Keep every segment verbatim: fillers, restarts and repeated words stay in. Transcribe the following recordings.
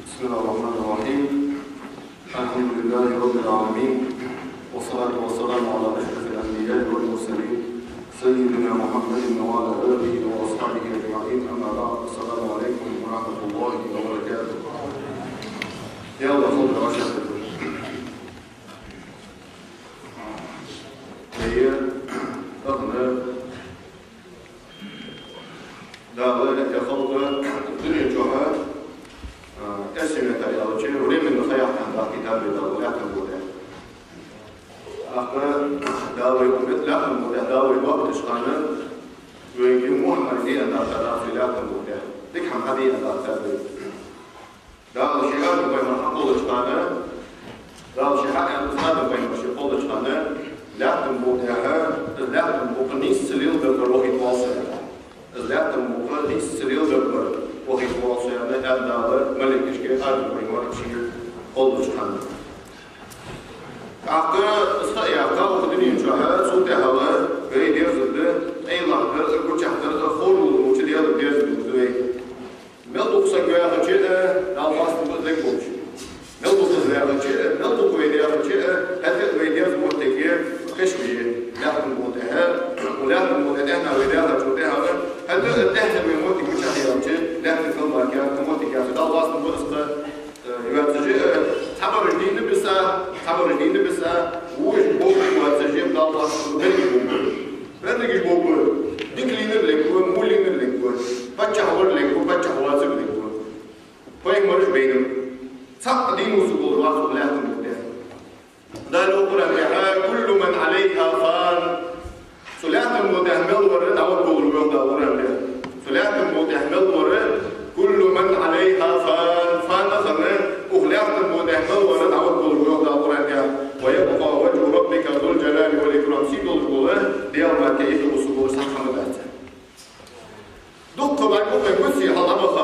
بسم الله الرحمن الرحيم. الحمد لله رب العالمين، والصلاة والسلام على أشرف الأنبياء والمرسلين، سيدنا محمد وعلى آله وأصحابه أجمعين. أما بعد، السلام عليكم ورحمة الله وبركاته. يا الله، خذ العشاء. Дала ер халкъ дунен чухь, а, эрсий меттала аьлча, временни ха яьккхай, даккхийтар вай Дала лаьттан букъа тӀа. ТӀаккха Дала вай лаьттан букъа тӀа, Дала вай доаккхаш хана, вайга мухь ма дий аьнна даккха дац вай лаьттан букъа тӀа. Дика хӀама хьаде аьнна даккха дац вай. Дала ший Адам пайхамар хьакхоллача хана, Дала ший хьа-, Адам пайхамар ший кхоллача хана, лаьттан букъа тӀа, из лаьттан букъ нийсса лелабергбар вахийта воал со. Из лаьттан букъ нийсса лелабергбар вахийта воал со, аьнна, аьннад Дала малейкашка Адам пайхамар ший кхоллача хана. ТӀаккха из ха а яьккха укх дунен чухь, цул тӀехьагӀа вай дерзаргда, къайлагӀдар, гучахьдар, хӀара лувча Даьлага дерзаргда вай. Мел дукха саг ваьхача а, Дала хоастам ба из дерг болча. Мел дукха из ваьхача а, мел дукха вай даьхача а, хӀаьта а вай дерза моттиг кхы ше я лаьттан букъа тӀа. Укх лаьттан букъа тӀа тӀехьа вай даьхачул тӀехьагӀа, хӀаьта а тӀехьа вай моттиг гучахьа яьлча, лаьттан кхалмарка яц, кхы моттиг яц. Дала хоастам ба из ха, э, йоацаш а, цхьабараш дийна биса, цхьабараш дийна биса, вожаш болх боацаш а, Дала хоастам ба, берригаш болх ба. Берригаш болх ба. Дика лийнар лергва, во лийнар лергва. Паччахь вар лергва, паччахь воацар лергва. Пайхамараш байнаб. Цхьаккха дийна вусаргволаш вац укх лаьттан букъа тӀа. Дала йоах Къуръан тӀа: «كل من عليها فان». Цу лаьттан букъа тӀа мел вар дӀаваргволаш ва, йоах Дала Къуръан тӀа. Цу лаьттан букъа тӀа мел вар, «كل من عليها فان». Фана хинна, укх лаьттан букъа тӀа мел вар дӀаваргволаш ва, йоах Дала Къуръан тӀа. «ويبقى وجه ربك ذو الجلال والإكرام». Сий долаш вола Даьла мара кхы юхе вусаргволаш цхьаккха хӀама дац. Дукха вай укхаза гуцци хьалха баха,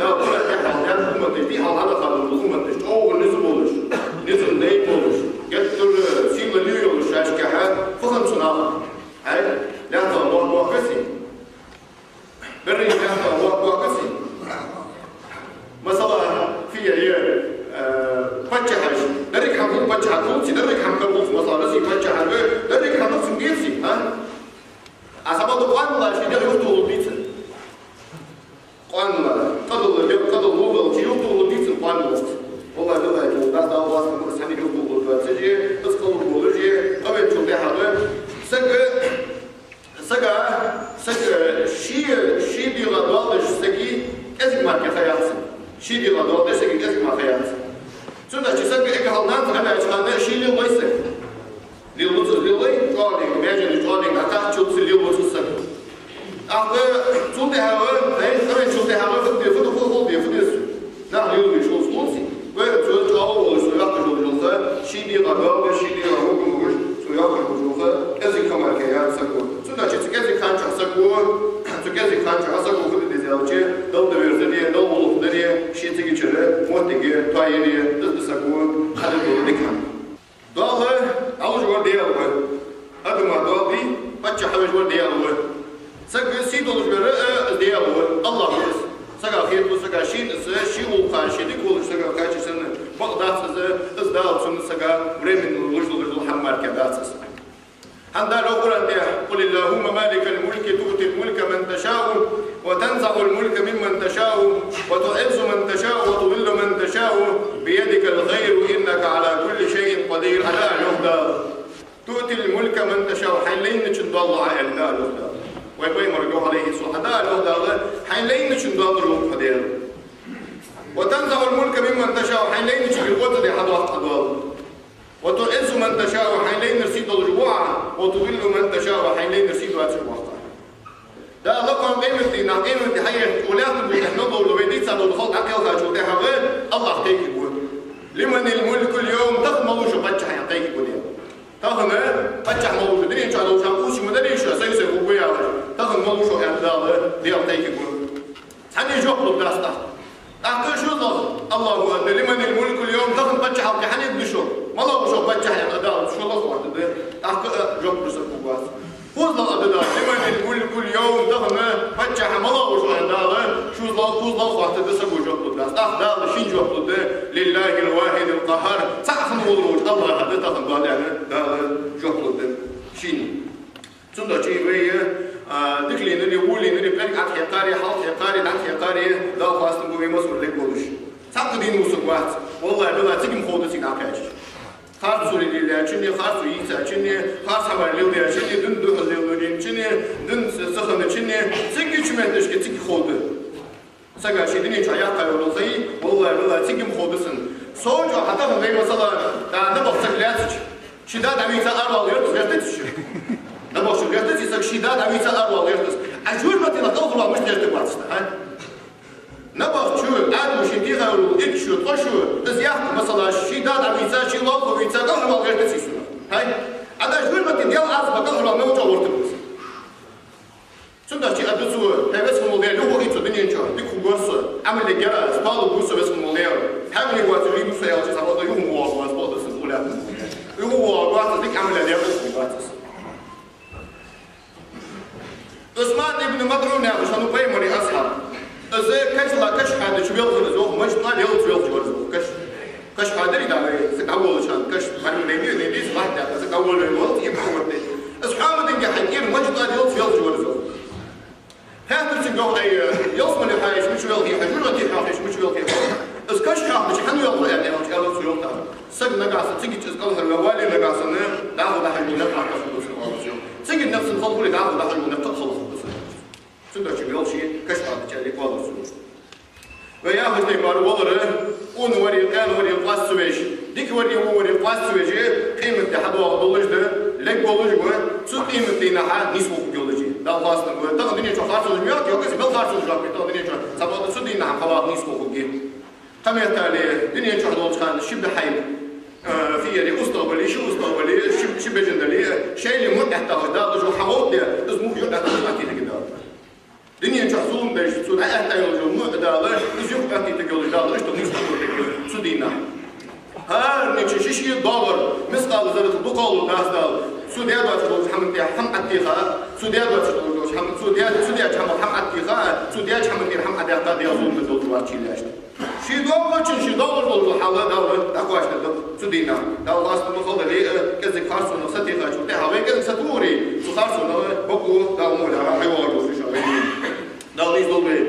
да, Къуръан тӀа хьалха даьнна умматаш, ди хьалха баха дола умматаш, чӀоагӀа низ болаш, низам дай болаш, геттара сийле ле йолаш шаьшкахьа, фу хиннад цу наха? Хьай, лаьттах бохк боаккхаций? Берригаш лаьттах бохк боаккхаций? Масала, фиер, э, паччахьаш, деррига хӀама хул паччахьа хулций, деррига хӀама кара хулций, масала, Россе паччахьа, деррига хӀама цунна деций, а? Ӏа сабаду къоаннала ший дегӀ юхатохалургдий цун? Къоаннала, къадалла, къадалла лулдалча юхатохалургдий цун къоаннала? ВаллахӀи, биллахӀи, Дала, Дала хоастам ба, цхьанне юхатохалургдац, цу чу из кхалургволаш, къавенначул тӀехьагӀа саг, сага, саг, ший, ший дегӀа доал деш сага кӀезига мара кхы ха яц цун. Ший дегӀа доал деш сага кӀезига мара ха яц цун. Цудухьа сага эггара хьалха нанас Ӏомадаьча хана ший лелалой саг. Лелалуц из, лелалой, чӀоагӀа лелалой, маьженаш чӀоагӀа лелалой, дӀатӀахьа чулца лелалуц из саг. ТӀаккха цул тӀехьагӀа, вай, къавенначул тӀехьагӀа фу де, фу де, фу, фу де, фу де цо? Нах лелавеш хулц, хулций? Вай, цо чӀоагӀа волаш, цо йоаккхаш йолаш йола ха, ший дегӀа доал деш, ший дегӀа хьукам луш, цо йоаккхаш йолаш йола ха кӀезига ха мара кхы яц саго. Цудухьа цу кӀезига хана чухь саго, цу кӀезига хана чухь саго фу де деза аьлча, Далла верзаре, Далла гӀулакх даре, ший цига чура моттиг тоаяре, из да саго хьаде дола дика хӀама. Доал дӀалуш вар Даьла ва. Адама доал де, паччахь хьавеш вар Даьла ва. Саг сий долаш вар а, из Даьла ва, АллахӀ ва из. Сага хеталу, сага шийна из, ший гӀулакха, ший дика волаш сага кхаьчача санна, бакъ дац из, из Дала цунна, сага временни луш долаш дола хӀама мара кхы дац из. ХӀана Дала йоах Къуръан тӀа: «قل اللهم مالك الملك تؤتي الملك من تشاء وتنزع الملك ممن تشاء وتعز من تشاء وتذل من تشاء بيدك الخير إنك على كل شيء قدير». Ӏа Дала йоах Дала: «تؤتي الملك من تشاء», хьайна лайначоа доал лу Ӏа, аьнна Дала йоах Дала. Вай пайхамарга йоах, Ӏалайхи ссалам, Дала йоах Дала, хьайна лайначоа доал лу хьо, Даьла. «وتنزع الملك ممن تشاء», хьайна лайначоа гӀо ца де хьадоаккх хьа доал. «وتعز من تشاء», хьайна лайнар сий долаш ва Ӏа, «وتذل من تشاء», хьайна лайнар сий доацаш воаккх Ӏа. Дала лакха къематдийнахьа, къематди хьаехача, укх лаьттан букъа тӀа мел дола вай дийца дола халкъ дӀакхелхачул тӀехьагӀа АллахӀ кхайкаргва: «لمن الملك اليوم», тахан малув шун паччахь, аьнна, кхайкаргва Даьла. Тахан паччахь малув шун, дунен чу долча хана кхувсаш ма дарий шо, сай-сай хургва яхаш, тахан малув шо, аьнна, Дала, Даьла кхайкаргва. Цхьанне жоп лургдац тӀаккха. ТӀаккха шозлагӀа, АллахӀу акбар, «لمن الملك اليوم», тахан паччахьалкхе хьанна да шун? МалагӀа ва шун паччахь, аьнна, Дала шозлагӀа оаларгда. ТӀаккха а жоп луш саг хургвац. ХозлагӀа аргда Дала: «لمن الملك اليوم», тахан паччахь малагӀа ва шун, аьнна, Дала, шу Кхозлагӏа, кхозлагӏа хоаттаргда саго, жоп лургдац. ТӀаккха Дала шийна жоп лургда: «لله الواحد القهار». Цхьаь хинна волаш волча АллахӀа да тахан Дала, аьнна, Дала жоп лургда шийна. Цудухьа вай, а, дика лийннар, во лийннар, къаьркъа хьекхаре, хьалха хьекхаре, дӀа хьекхаре, Дала хоастам ба вай массане лергволаш. Цхьаккха дийна вусаргвац. ВаллахӀи, биллахӀи, цига-м ховргда цига дӀакхаьчача. Харцо лелаечунна, харцо йийцачунна, харц хӀамаш леладаьчунна, дина духьала лелаечунна, дина ца хинначунна, цига чу метташка цига ховргда. Сага ший дунен чу яьккха йолаш хилча, валлахӀи, биллахӀи, цига-м ховргда цунна. Сов чӀоагӀа хьатӀа хьа вай масала, да, набахта саг лаьцача, ший да дӀавийца аравала гӀерташ, гӀертац ший. Набахта гӀертац из саг, ший да дӀавийца аравала гӀерташ. А жожагӀатенах кӀалхарвала мишта гӀертаргвац из, хьа? Набахта шу, Ӏаьдало шийна техар, итт шу, ткъо шу, из яхка масала, ший да дӀавийца, ший лоалахо вийца, кӀалхарвала гӀертац из саг, хьа? А да жожагӀатен Даьла Ӏазапах кӀалхарвала мел чӀоагӀа гӀертаргва из. Цудухьа аргда цо: «ХӀай Веза хинна вола Даьла, юха вахийта со дунен чу, дика хургва со, Ӏамал е гера аз, тоалургва со, Веза хинна вола Даьла. Хьаькъале воацаш вийргва со», аьлча, цхьабакъда юха воагӀаргвац, бакъда са гулят. Юха воагӀаргвац, дика Ӏамал е декъаза хургвац из. Усман ибн МазӀун яхаш хиннав пайхамара асхьаб. Из кашамах каша хьадича велхар из, йоах, маьждиге Даьлаца велхаш вар из, йоах, каша. Каша хьадар, из дӀаволалуш хана, каша хьадар, небе, небе, из лахь даьккха, из дӀаволаве волча, из хьома динге хьайкъера маьждиге Даьлаца велхаш вар из, йоах. Хаьттар цунга, йоах: «Ай, ялсмале хьоахаеш мича велхий хьо, жожагӀате хьоахаеш мича велхий хьо? Из каша хьоахадича хьан велхар?» — аьнна, аьлча, аьлар цо, йоах, тӀаккха: «Саг нагахьа санна цига чу из кӀалхарваь вале, нагахьа санна дӀахо дӀахьош бола никъ хьакхаш хургба сона», — аьлар цо. Цига никъ цунна хала хуле, дӀахо дӀахьош бола никъ хала хургба сона. Цудухьа велхаш каша хьоахадича аьле, аьлар цо. Вай яхача тайпара валар, къона вари, къаьна вари къоаста ца веш, дика вари, во вари къоаста ца веш, къематди хьадоагӀа долаш да, лергволаш ва, цу къематдийнахьа нийсвоаккхаргйолаш. Дала хоастам ба. Тахан дунен чу харцонаш мел йоагӀа, йоах, из мел харцонаш йоагӀа, тахан дунен чу, цхьабакъда цу дийнахьа хьаваха нийсвоаккхаргья. Кхыметтел дунен чу долча хана ши бӀаь хьайба, э, фу яр, устагӀа бале, ши устагӀа бале, ши, ши бежан дале, шоайла муӀ эттача Дала из юха хьагӀовттаде, из мух юха эттача Дала. Дунен чу зулам деш, цо дӀаэтта йолаш йола муӀ Дала, из юха эттача Дала, иштта нийсвоаккхаргья цу дийнахьа. ХӀаране ший-ший доагӀар, мискъала зарратал дукхагӀа лургдац Дала. Цо даь доацаш долча хӀаман тӀа хӀама Ӏотеха, цо даь доацаш долча хӀаман, цо даь, цо даьча хӀамах хӀама Ӏотеха, цо даьча хӀаман тӀера хӀама Ӏодаьккха, Даьла зулам деш долаш вац ший лаьшта. Ший доагӀачун, ший доагӀаш долча хьала Дала дӀакхоачаргда цу дийнахьа. Дала хоастам ба, хала дале а, кӀезига харцонах сатехачул тӀехьагӀа вай кӀезига сатохаре, цу харцонах бокъо Дала мухь лаьрхӀа хьайоагӀаргйолаш, иншааллахӀ. Дала нийсдолда вай.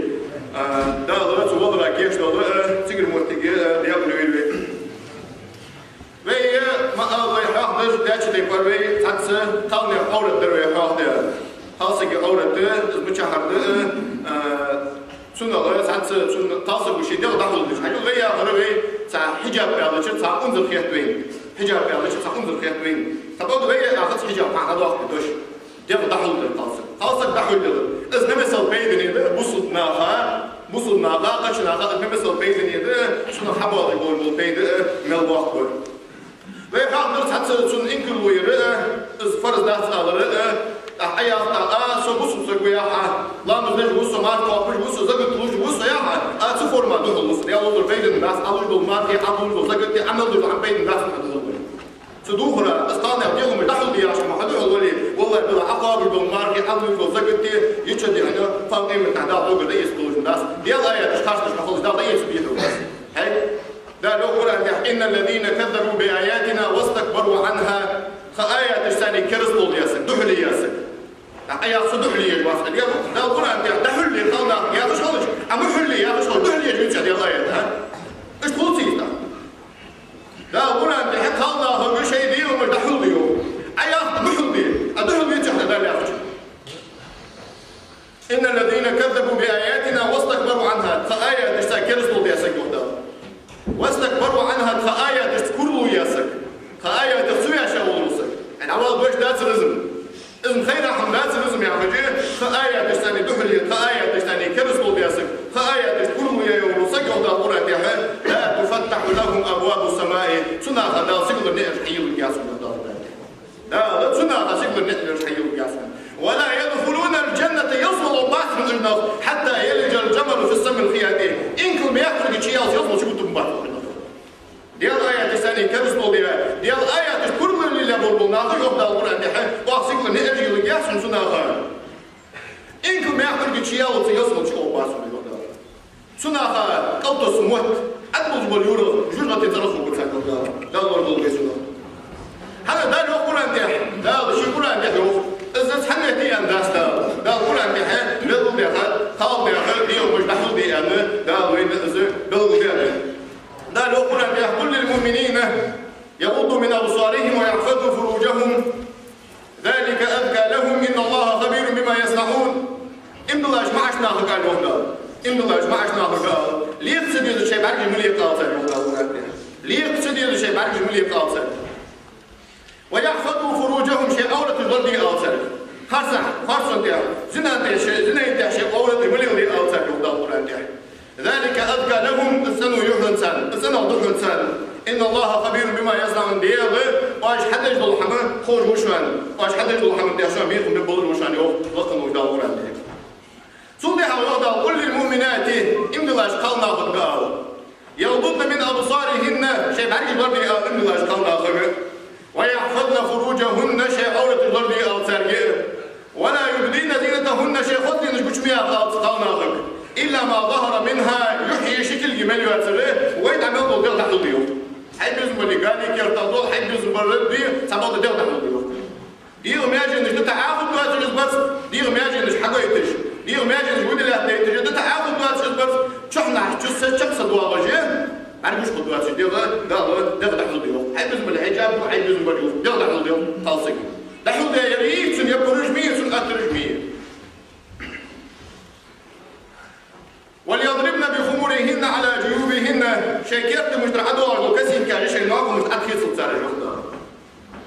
А, Дала цу валара кийчдолда, а, цигара моттиге, а, декъала йойла вай. Вай, а, ма аллара, вай хьоахадеш даьча тайпара вай цхьацца кхалнаьха Ӏоврат дар вай хьоахадаь. Кхалсага Ӏоврат, из мичахьара да, а, цунах цхьацца, цун кхалсаго ший дегӀ дӀахьулдича. Хьажал, вай яхар вай цхьа хьиджаб аьлча цхьа унзара хет вайна. Хьиджаб аьлча цхьа унзара хет вайна. Цхьабакъда вай яхац хьиджаб хьадоахка дош. ДегӀ дӀахьулдар кхалсага. Кхалсаг дӀахьулъяр. Из мел масала пайдане да бусалба наха, бусалба наха, кхыча наха, из мел масала пайдане да, цунах хьабоагӀаш бола пайда мел боккха ба. Вай хьоахадаьр цхьацца цунна инкарло яр, из фарз дац алар, а, тӀаккха Ӏояха, тӀаккха, а, со бусалба саг ва яхаш, ламаз деш ва со, марха кхоабаш ва со, закат луш ва со яхаш, а, цу формах духьал ва со. Даьла лорадолда, пайдане дац, Ӏалуш дола мархи, Ӏадувш дола закати, Ӏамал деш дола хӀама пайдане дац хьадухьал вале. Цу духьала, из кхалнаьха дегӀамаш дӀахьулде яхаш хьадухьал вале, валлахӀи, биллахӀи, Ӏокхоабаш дола мархи, Ӏадувш дола закати, йича дихьана, кхоана къематдийнахьа Дала хьогара дӀаэцаргдолаш дац. Даьла аяташ харцонаш хьахулаш Дала дӀаэцаргда духьал дац. ХӀай? Дала йоах Къуръан тӀа: «إن الذين كذبوا بآياتنا واستكبروا عنها». Тха аяташца керастал даь саг, духьале яь саг. ТӀаккха яхар цо духьале яь вац. Дала, Дала Къуръан тӀа дӀахьулъе кхалнах яхаш хилча, а мухьале яхаш хилча, духьале яь вац Дала аят, а? Иштта хул цигара. Дала Къуръан тӀа кхалнаха шоай дегӀамаш дӀахьулде йоах. Ӏояха мухьале, а духьале вац Дала яхача. «إن الذين كذبوا بآياتنا واستكبروا عنها». Тха аяташца керастал даь саг, йоах Дала. «واستكبروا عنها», тха аяташца курал яь саг. Тха аятах цу ваьша волаш вола саг. Ай, дӀавала дош дацар из-м. Из-м хайра хӀама дацар из-м яхаш, тха аяташца духьале, тха аяташца керастал даь саг, тха аяташца курал яь вола саг, йоах Дала Къуръан тӀа: «لا تفتح لهم أبواب السماء». Цу наха Дала сигалара ниӀараш хьайийлургьяц, йоах Дала Къуръан тӀа. Дала цу наха сигалара ниӀараш хьайийлургьяц. «ولا يدخلون الجنة», ялсмале бац уж нах, «حتى يلج الجمل في سم الخياط». Инкала мехкарга чуяллалца ялсмале чугӀоргбац уж нах. Даьла аяташца керастал даь, Даьла аяташца курал яь бола нах, йоах Дала Къуръан тӀа, оаха сигалара ниӀараш йийлургьяц цу наха. Инкала мехкарга чуяллалца ялсмале чугӀоргбац уж, йоах Дала. Цу наха кӀалтоссаш мотт, Ӏадбулж бола юргӀа, жожагӀатен цӀерах хургва цар, йоах Дала. Дала лорадолда вай цунах. ХӀана Дала йоах Къуръан тӀа, Дала ший Къуръан тӀа йоах, из цхьа метте аьнна дац Дала. Дала Къуръан тӀа белгалдаьха, кхалнаха дегӀамаш дӀахьулде аьнна, Дала вайна из белгалдаьд. Дала йоах Къуръан тӀа: قل للمؤمنين يغضوا من أبصارهم ويحفظوا فروجهم ذلك أزكى لهم إن الله خبير بما يصنعون. Иман диллача маӀача нахага ала йоах Дала. Иман диллача маӀача нахага ала. Лекха ца дезаш шоай бӀаргаш ма лекха ала царга, йоах Дала Къуръан тӀа. Лекха ца дезаш шоай бӀаргаш ма лекха ала царга. ويحفظوا فروجهم, шоай Ӏовраташ лораде ала царга. Харцахьа, харцонна тӀа, зина тӀа шоай, зинай тӀа шоай Ӏовраташ ма леладе ала царга, йоах Дала Къуръан тӀа. ذلك أزكى لهم, из цӀено я хьона царна, из цӀенагӀа да хьона царна. إن الله خبير بما يصنعون, Даьла оаш хьадеш дола хӀама ховш ва шоана, оаш хьадеш дола хӀаман тӀа шоана бекхам бергболаш ва шоана, йоах лакха волча Дала Къуръан тӀа. Цул тӀехьагӀа йоах Дала: قل للمؤمنات, иман диллача кхалнахага ала, يغضضن من أبصارهن, шоай бӀаргаш лораде ала иман диллача кхалнахага, ويحفظن فروجهن, шоай Ӏовраташ лораде ала царга, ولا يبدين زينتهن, шоай хозленаш гуча ма яха ала цу кхалнахага, إلا ما ظهر منها, юхье ши кулге мел йоацар, вай дӀа мел дола дегӀ дӀахьулде, йоах. Хьай безам бале, гали кертал дола, хьай безам бале, цхьабакъда дегӀ дӀахьулде, йоах. ДегӀа маьженаш дӀатӀахьа хургдоацаш из барзкъа, дегӀа маьженаш хьагойташ, дегӀа маьженаш вуди лаьттадайташ дӀатӀахьа хургдоацаш из барзкъа, чухьнахьа чу са чакх са доагӀаш, бӀаргаш хургдоацаш дегӀ, Дала дегӀ дӀахьулде, йоах. Хьай безам бале хьиджаб, хьай безам бале, йоах, дегӀ дӀахьулде, йоах, кхалсага. ДӀахьулде яр ийцун я пураж ма я, цун аттараж ма я. وليضربن بخمرهن على جيوبهن, шоай керттамашта тӀара ӀодоагӀаш дола косынкаш шоай нахамашта тӀа тӀахецалда цар, йоах Дала.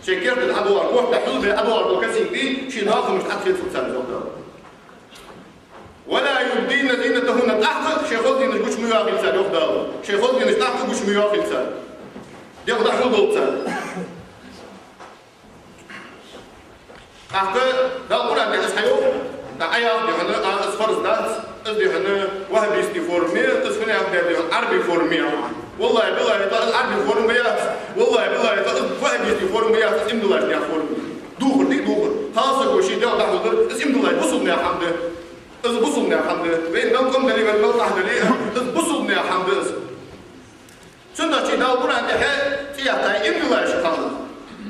Шоай керттера ӀодоагӀаш, корта хьулбе ӀодоагӀаш дола косынка шоай нахамашта тӀа тӀахецалда цар, йоах Дала. ولا يبدين زينتهن, тӀаккха шоай хозленаш гуча ма йоахалда цар, йоах Дала. Шоай хозленаш тӀаккха гуча ма йоахалда цар. ДегӀ дӀахьулдолда цар. ТӀаккха Дала Къуръан тӀа из хьайоах, тӀаккха Ӏа яхар да хьона, а, из фарз дац, из да хьона ваххабистий форма я, из фу яхар да хьона, Ӏарбий форма я. Валлахьи, биллахьи, тӀаккха из Ӏарбий форма яц. Валлахьи, биллахьи, тӀаккха из ваххабистий форма яц, из иман диллача наьха форма я. Дувхар да, дувхар. Кхалсаго ший дегӀ дӀахьулдар, из иман диллача бусалба наьха хӀама да. Из бусалба наьха хӀама да. Вайна мел къам дале, вайна мел къахьа дале, из бусалба наьха хӀама да из. Цудухьа Дала Къуръан тӀа цӀи яьккхай иман диллача кхалнахага.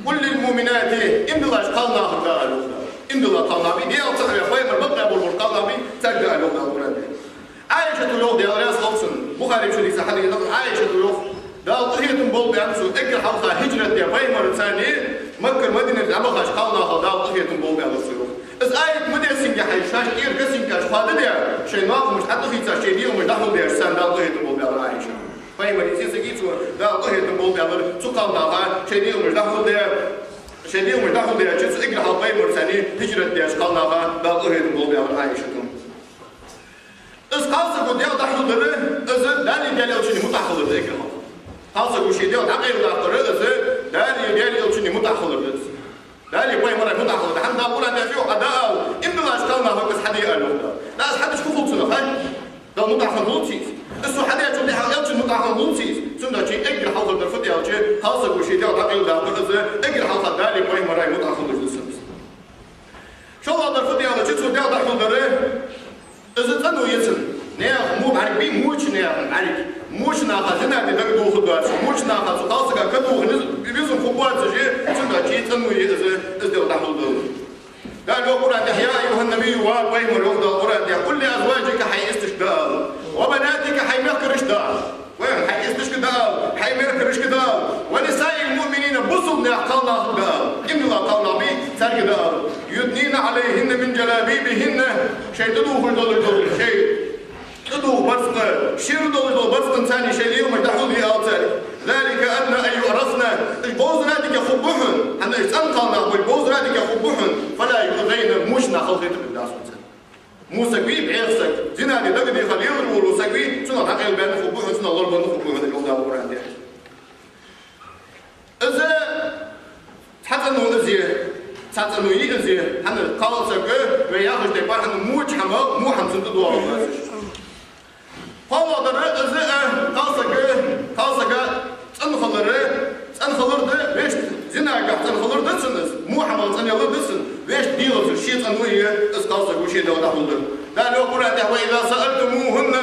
قل للمؤمنات, иман диллача кхалнахага ала, йоах Дала. Иман дилла кхалнах бий, Даьла цаӀ ве, пайхамар бакъда болаш бола кхалнах бий, царга ала, йоах Дала Къуръан тӀа. Ӏайшата йоах, Даьла раьза хилва цунна, Бухаре чу дийца хьадис да, Ӏайшата йоах: Дала къахетам болба аьнна цо, эггара хьалха хӀиджрат даь пайхамарца цхьана Маккара Мадинате дӀабахача кхалнахал Дала къахетам болба аьнна цо, йоах. Из аят ма дессинге хьайна, шоаш тӀера косынкаш хоададеш, шоай нахамашта тӀа тӀахийцаш, шоай дегӀамаш дӀахьулдеш, царна Дала къахетам болба аьлар Ӏайшата. Пайхамаре сесаг ийцар, Дала къахетам болба аьлар цу кхалнаха, шоай дегӀамаш дӀахьулдаь, шоай дегӀамаш дӀахьулдаьча, цу эггара хьалха пайхамарца цхьана хӀиджрат даьча кхалнаха Дала къахетам болба аьлар Ӏайшата. Из кхалсаго дегӀ дӀахьулдар, из Даьлеи Даьла Элчанеи мутӀахьа хилар да эггара хьалха. Кхалсаго ший дегӀ дӀакъайладаккхар, из Даьлеи Даьла Элчанеи мутӀахьа хилар да из. Даьлеи пайхамареи мутӀахьа хилар да. ХӀана Дала Къуръан тӀа йоах: Ӏа дӀаала, иман диллача кхалнахага из хьаде ала, йоах Дала. ТӀаккха из хьадича фу хул цунах, хӀа? Дала мутӀахьа хинна хулац из. Из цо хьадечул тӀехьагӀа Элчанна мутӀахьа хинна хулац из. Цудухьа эггара хьалхара дар фуд аьлча, кхалсаго ший дегӀ дӀакъайладаккхар, из эггара хьалха Даьлеи пайхамареи мутӀахьа хилар да из. ШоллагӀдар фуд аьлча, цо дегӀ дӀахьулдар, из цӀено я цунна. Наьха во бӀарг бий, воча наьха бӀарг. Воча наха зина де дагадоха доацаш, воча наха цу кхалсага ка доха безам хургвоацаш, цудухьа цӀено я из, из дегӀ дӀахьулдалар. Дала йоах Къуръан тӀа: يا أيها النبي, ва пайхамар, йоах Дала Къуръан тӀа, قل لأزواجك, хьай исташка ала, وبناتك, хьай мехкарашка ала. Вай, хьай исташка ала, хьай мехкарашка ала, ونساء المؤمنين, бусалба наьха кхалнахага ала, иман дилла кхалнах бий, царга ала, يدنين عليهن من جلابيبهن, шоай тӀадувхаш долаш дола, шоай тӀадувха барзкъа, шера долаш дола барзкъанца шоай дегӀамаш дӀахьулде ала царга. ذلك أدنى أن يعرفن, уж бовзара дика хургба хьона, хӀана аьлча цӀена кхалнах ба уж, бовзара дика хургба хьона, فلا يؤذين, воча наха халахетар дергдац царна. Во саг вий, бӀеха саг, зина де дагадеха лелаш вола саг вий, цунах дӀакъайлабаьнна хургба хьона, цунах лорабенна хургба хьона, йоах Дала Къуръан тӀа. Из цхьа цӀено из я, цхьа цӀено я из, хӀана аьлча кхалсаг, вай яхача тайпара, хӀана, воча хӀама, во хӀама цунна тӀадоагӀаш. КхоалагӀдар из, э, кхалсаг, кхалсаг цӀена хилар, цӀена хилар да, вешта зинагахьа цӀена хилар да цунна из, во хӀамах цӀена ялар да цунна, вешта дегӀаца ше цӀено я из кхалсаго ший дегӀ дӀахьулдар. Дала йоах Къуръан тӀа: «وإذا سألتموهن»,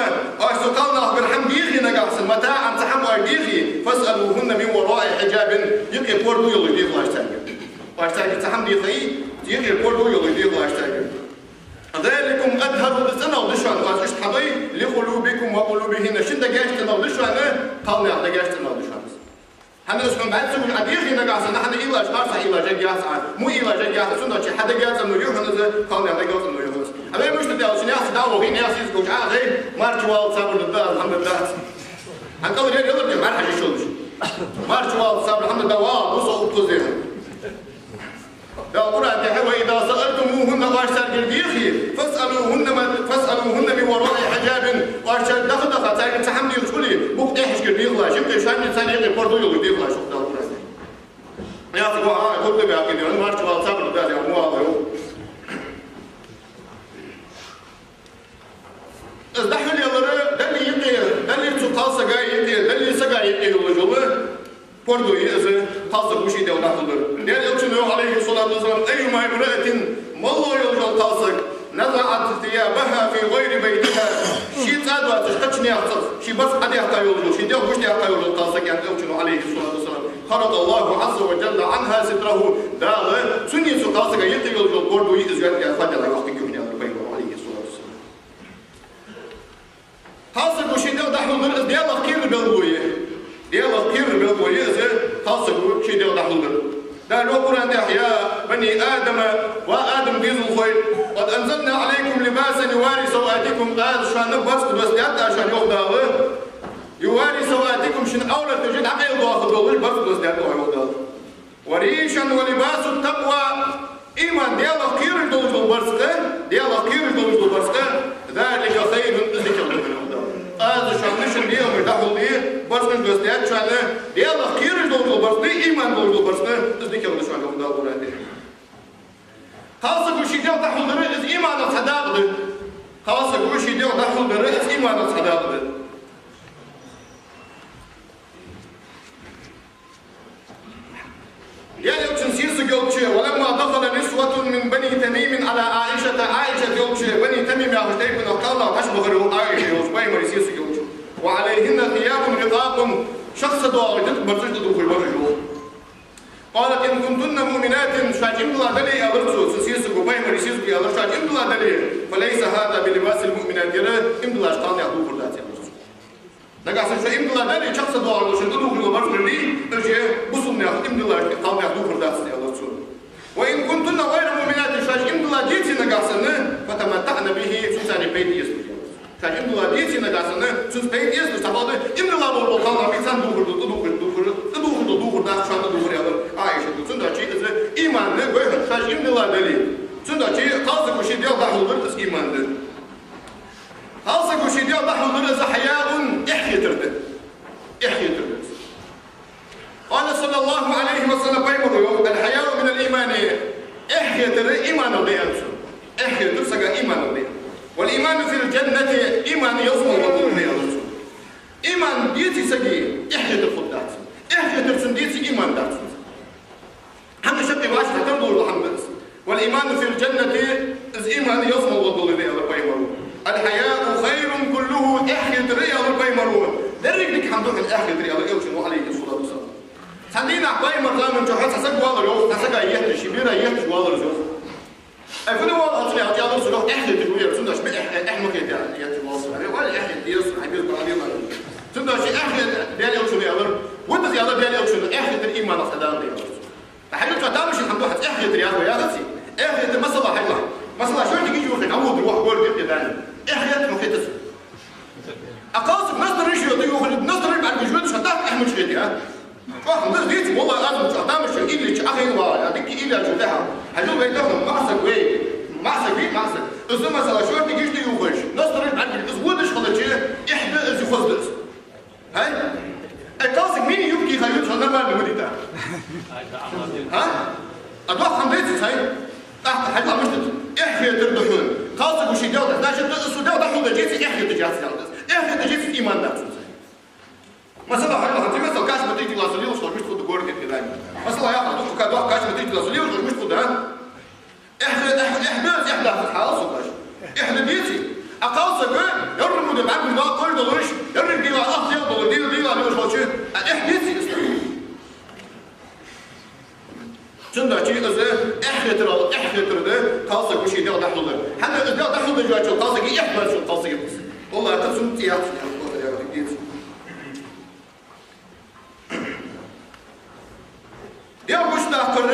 оаш цу кхалнахагара хӀама дийхе нагахьа санна, متاعا, цхьа хӀама оаш дийхе, «فاسألوهن من وراء حجاب», юкъе пордув йолаш дийхалаш цаьрга. Оаш цаьрга цхьа хӀама дийхе, юкъе пордув йолаш дийхалаш цаьрга. «ذلكم أطهر», из цӀенагӀа да шоана, оаш иштта хьадой, «لقلوبكم وقلوبهن», шун дегаш цӀенагӀа да шоана, кхалнаьха дегаш цӀенагӀа да шоана. ХӀана аьлча хьона бӀаьзза гуш Ӏа дийхе нагахьа санна, хьа илаш харцахьа илаш ергьяц Ӏа, во илаш ергьяц Ӏа, цудухьа хьа дега цӀено я хьона из, кхалнаьха дега цӀено я хьона из. Амма мишта да аьлча, наьха дӀа а вахе, наьха сийсаза гуш Ӏа а гӀой, марча валлалца сабар да, алхьамдулиллахӀ. ХӀанз кӀалхара ер ялар де, мара хьажа йиш йолаш. Марча валлалца сабар, алхьамдулиллахӀ, вала, вусал уткъаза. Дала Къуръан тӀа: «وإذا سألتموهن», оаш цаьргара дийхе, «فاسألوهن من، فاسألوهن من وراء حجاب», оаш цаьрга даха-даха, цаьргара цхьа хӀама дийхача хуле, букъ тӀехьашкара дийхалаш, шин тӀе шоана цхьана юкъе пордув йолаш дийхалаш, йоах Дала Къуръан тӀа. Яхаш ва, а, гурда баьккхина, марча валлалца сабар да, яхаш ва, а, йоах. Из дӀахьулъялар Далла юкъе, Далла цу кхалсага юкъе, Далла сага юкъе йолаш йола пордув я из, кхалсаго ший дегӀ дӀахьулдар. Даьла Элчано йоах, عليه الصلاة والسلام: «أيما امرأة», моллагӀа йола кхалсаг, «نزعت ثيابها في غير بيتها», ший цӀа доацаш кхыча наьха цӀагӀа ший барзкъа Ӏодаьккха йолаш йола, ший дегӀ гучадаьккха йолаш йола кхалсаг, аьннад Элчано, عليه الصلاة والسلام, «خرق الله عز وجل عنها ستره», Дала цунна, цу кхалсага юкъе йолаш йола пордув я из, йоах, яхаш хьадоаладаьд вай Элчано, عليه الصلاة والسلام. Кхалсаго ший дегӀ дӀахьулдар из Даьлах кхерара белгало я. Даьлах кхерара белгало я из, кхалсаго ший дегӀ дӀахьулдар. Дала йоах Къуръан тӀа: «يا بني آدم», ва Адама дезалхой, «قد أنزلنا عليكم لباسا يواري سوآتكم», аз шоана барзкъа доссадаьд аз шоана, йоах Дала. «يواري سوآتكم», шун Ӏоврат дӀакъайладоахаргдолаш барзкъа доссадаьд аз, йоах Дала. «وريشا ولباس التقوى». Иман, Даьлах кхераш долаш дола барзкъа, Даьлах кхераш долаш дола барзкъа, «ذلك خير», из дикагӀа да, йоах Дала. Аз шоана шун дегӀамаш дӀахьулде, барзкъаш доссадаьд шоана, Даьлах кхераш долаш дола барзкъа, иман долаш дола барзкъа, из дикагӀа да шоана, йоах Дала Къуръан тӀа. Кхалсаго ший дегӀ дӀахьулдар из иманах цхьа дакъа да. Кхалсаго ший дегӀ дӀахьулдар из иманах цхьа дакъа да. Даьла Элчан сесаг йолча, «ولما دخل نسوة من بني تميم على عائشة», Ӏайшат йолча, Бани Тамим яхача тайпан кхалнах хьачубахар, йоах, Ӏайша йолча, пайхамара сесаг йолча. «وعليهن ثياب رقاق», шахса доагӀа дитта барзкъаш тӀадувхаш бар уж, йоах. «قالت إن كنتن مؤمنات», шоаш иман дилла дале, аьлар цо, цу сесаго, пайхамара сесаго аьлар, шоаш иман дилла дале, «فليس هذا بلباس المؤمنات», ер иман диллача кхалнаьха дувхар дац, аьлар цо. Нагахьа санна шо иман дилла дале, шахса доагӀаш шоана тӀадувхаш дола барзкъаш, уж бусалба наьха, иман диллача кхалнаьха дувхар дац, аьлар цо. «وإن كنتن غير مؤمنات», шоаш иман дилла деце нагахьа санна, «فتمتعن به», цунца пайда эцалаш, аьлар цо. Шоаш иман дилла деце нагахьа санна, цунца пайда эцалаш, цхьабакъда иман дилла бола кхалнах бийцан дувхар да, тӀадувхар, дувхар, тӀадувхар да, дувхар дац шоана, тӀадувхар, аьлар Ӏайшата. Цудухьа из иман да, гой хьона, шоаш иман дилла дале. Цудухьа кхалсаго ший дегӀ дӀахьулдар из иман да. Кхалсаго ший дегӀ дӀахьулдар из «حياء», эхь хетар да. Эхь хетар да из. «قال صلى الله عليه وسلم», пайхамара йоах: «الحياء من الإيمان», эхь хетар иманах да, аьлар цо. Эхь хетар сага иманах да. «والإيمان في الجنة», иман ялсмале хургда, аьлар цо. Иман деце сага, эхь хетар хургдац. Эхь хетар цунна деце, иман дац цунца. ХӀанз шаккхе вӀашагӀтам долаш хӀама да из. «والإيمان في الجنة», из иман ялсмале хургдолаш да, аьлар пайхамара. «الحياء خير كله», эхь хетар, аьлар пайхамара, деррига дика хӀама да хьона эхь хетар, аьлар Элчано, عليه الصلاة والسلام. Цхьан дийнахьа пайхамара заман чухь цхьа саг валар, йоах, цхьа сага етташ, ший бера етташ валар из, йоах. Ай, фу да валар хьо, аьлча, аьлар цо, йоах, эхь хеташ ва ер, цудухьа ма эхь, эхь ма хета, етташ валар. Ай, вале, эхь хета деза, хьай беза бахьан дела. Цудухьа эхь хета, Даьла Элчано аьлар, вот из аьлар Даьла Элчано, эхь хетар иманах цхьа дакъа да, аьлар цо. ХӀанз цхьа тамашийна хӀама да, хӀанз эхь хетар яхар, яхаций? Эхь хетар, масала, хьайла. Масала, шортига йоьхар, хьаводар вахар гора дикъе дани. Эхь хетар ма хетац. А кхалсаг настараш йода йоьхар, настараш бӀаргаш йода, шоана тӀаккха эхь мича хетий, а? ЧӀоагӀа хӀама да из, дийца, валлахӀи, Ӏазам чу, тамашийна, илли чу, Ӏа хьайна вала, а дика илли чу тӀехьа. Хьажал вай тахан, маӀа саг вай, маӀа саг вий, маӀа саг. Из масала, шортига иштта йоьхаш, настараш бӀаргаш, из водаш хилча, эхь да из, хоза да из. ХӀай? Ай, кхалсаг мини юбка йийха ювцаш хила нормально ма дий тӀаккха? ХӀа? А доккха хӀама деций цхьа? ТӀаккха хьайла мишта да? Эхь хетар да хьона. Кхалсаго ший дегӀ дӀа-, значит, из цо дегӀ дӀахьулда деце, эхь хеташ яц, яхад из. Эхь хеташ деце, иман дац цунца. Масала, хьайла, хӀанз, масала, каша ма тӀехьа тилла со лелаш хилча мишта хургда гора дикъе дани. Масала, яхар да, кхы доккха каша ма тӀехьа тилла со лелаш хилча мишта хургда, а? Эхь, эхь, эхь да из, эхь дац из, хьалал со каша. Эхь да деце, А кхалсаг, ярра мо де бӀаргаш даккхаш долаш, ярра дегӀа ах дегӀ долаш, дегӀа дегӀа лелаш волча, а, эхь деций из? Цудухьа из эхь хетар, эхь хетар да, кхалсаго ший дегӀ дӀахьулдар. ХӀана аьлча из дегӀ дӀахьулдеш ваьчул кхалсага эхь бац цу кхалсага. Аллахӏа цунна цӀи яц, цунна яц, цунна яц. ДегӀ гучадаккхар,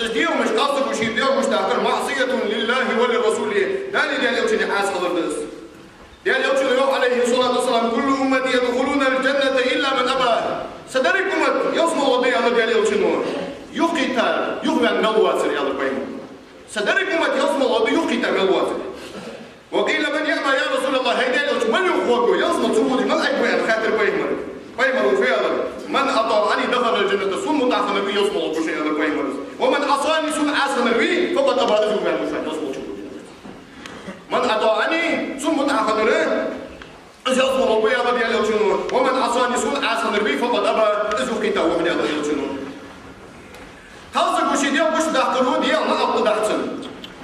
из дегӀамаш, кхалсаго ший дегӀ гучадаккхар, معصية لله ولرسوله, Далеи Даьла Элчаннеи Ӏаса хилар да из. Даьла Элчано йоах, عليه الصلاة والسلام: «كل أمتي يدخلون الجنة إلا من أبى». Са деррига уммат ялсмала гӀоргда, аьлар Даьла Элчано. Юхакхийтта, юхаваьнна мел вацар, аьлар пайхамара. Са деррига уммат ялсмала гӀоргда, юхакхийтта мел вацар. «وقيل من يأبى يا رسول الله», хӀай Даьла Элча, мала юхагӀоргва, ялсмала ца водаш мала Ӏайг ва, аьнна, хаьттар пайхамарага. Пайхамара фу аьлар: «من أطاعني دخل الجنة», сона мутӀахьа хиннар вий, ялсмала гӀоргва шоана, аьлар пайхамара. «ومن عصاني», сона Ӏаса хиннар вий, «فقد أبى», из юхаваьнна ва шоана, ялсмала ца водаш. «من أطاعني», сона мутӀахьа хиннар, из ялсмала гӀоргва, аьлар Даьла Элчано. «ومن عصاني», сона Ӏаса хиннар вий, «فقد أبى», из юхакхийтта ва хьона, аьлар Элчано. Кхалсаго ший дегӀ гучадаккхар, дегӀа наӀалт тӀадахьа цунна.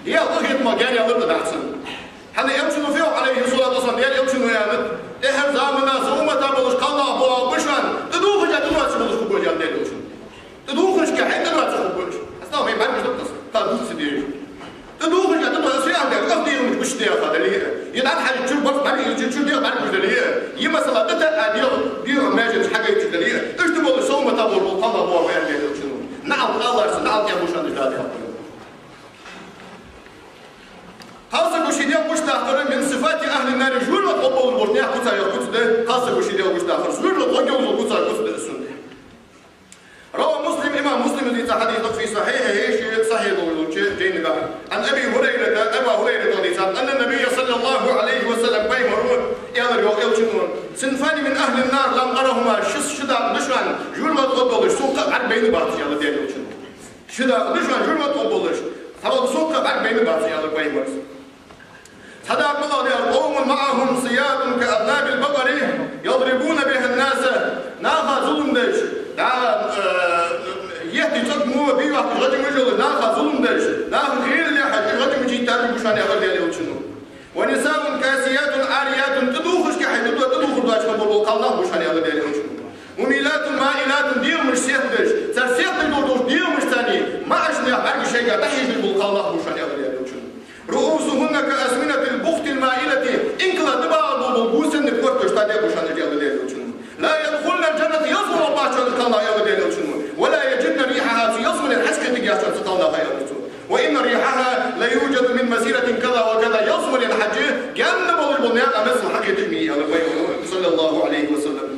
ДегӀа къахетамах гаьна яьлар тӀадахьа цунна. ХӀана аьлча, Элчано фу йоах, عليه الصلاة والسلام, Даьла Элчано аьннад: «Тӏеххьара замана са уммата болаш кхалнах боагӀа ба шоана, тӀадувхаш а тӀадоацаш болаш хургба уж», аьннад Даьла Элчано. ТӀадувхаш а хьай тӀадоацаш хургба уж. Аса вай бӀаргаш даккха, тха дувца дезаш. ТӀадувхаш а тӀадоацаш, аз яхар да, къахетамах гучадаьха дале а, е дӀахьажача чура барт бӀаргаш, чура дегӀ бӀаргаш дале а, е масала дӀатаьӀа дегӀ, дегӀа маьженаш хьагойташ дале а, иштта болаш са уммата болаш бола кхалнах боагӀа ба, аьннад Даьла Элчано. НаӀалт аларца, наӀалт аьнна ва шоана из Дала. Кхалсаго ший дегӀ гучадаккхар من صفات أهل النار, жожагӀате гӀоргболаш болча наьха куцех куц да, кхалсаго ший дегӀ гучадаккхар, жожагӀате гӀоргйолаш бола куцех куц да из цунна. روى مسلم, имам Муслима дийца хьадис да, في صحيحه, ший сахьихь долча жайнагахь. عن أبي هريرة, Абу Хурайрата дийцад, أن النبي صلى الله عليه وسلم, пайхамара аьлар, йоах Элчано: «صنفان من أهل النار لم أرهما», ши, ши дакъа да шоана жожагӀате гӀоргдолаш, сона кхы а бӀаргабайна бац, аьлар Даьла Элчано. Ши дакъа да шоана жожагӀате гӀоргболаш, цхьабакъда сона кхы а бӀаргабайна бац, аьлар пайхамара. Цхьа дакъа малагӀа да аьлча: «قوم معهم صياد كأذناب البقر يضربون بها الناس». Наха зулам деш, да, э, етта цӀагӀа мо бий вахта гӀажамаш йолаш, наха зулам деш, наха гӀийла лехаш гӀажамаш йийтараш ба шоана, аьлар Даьла Элчано. «ونساء كاسيات عاريات», тӀадувхаш а хьай тӀадувхаш доацаш хинна бола кхалнах ба шоана, аьлар Даьла Элчано. «مميلات مائلات», дегӀамаш сехкадеш, цар сехкадеш дола дегӀамашца маӀача наьха бӀаргаш шоайга дӀахьежаш бола кхалнах ба шоана, аьлар Даьла Элчано. «رؤوسهن كأسنمة البخت المائلة», инкала тӀабагӀа бола гусенна корта тӀа дегӀ ба шоана, аьлар Даьла Элчано. «لا يدخلن الجنة», ялсмала гӀоргбац шоана уж кхалнах, аьлар Даьла Элчано. «ولا يجدن ريحها», цу ялсмален хьаж кхетаргьяц шоана цу кхалнаха, аьлар цо. «وإن ريحها ليوجد من مسيرة كذا وكذا», ялсмален хьаж гаьна болаш бола наькъа мел хьакхеташ ма йий, аьлар пайхамара, صلى الله عليه وسلم.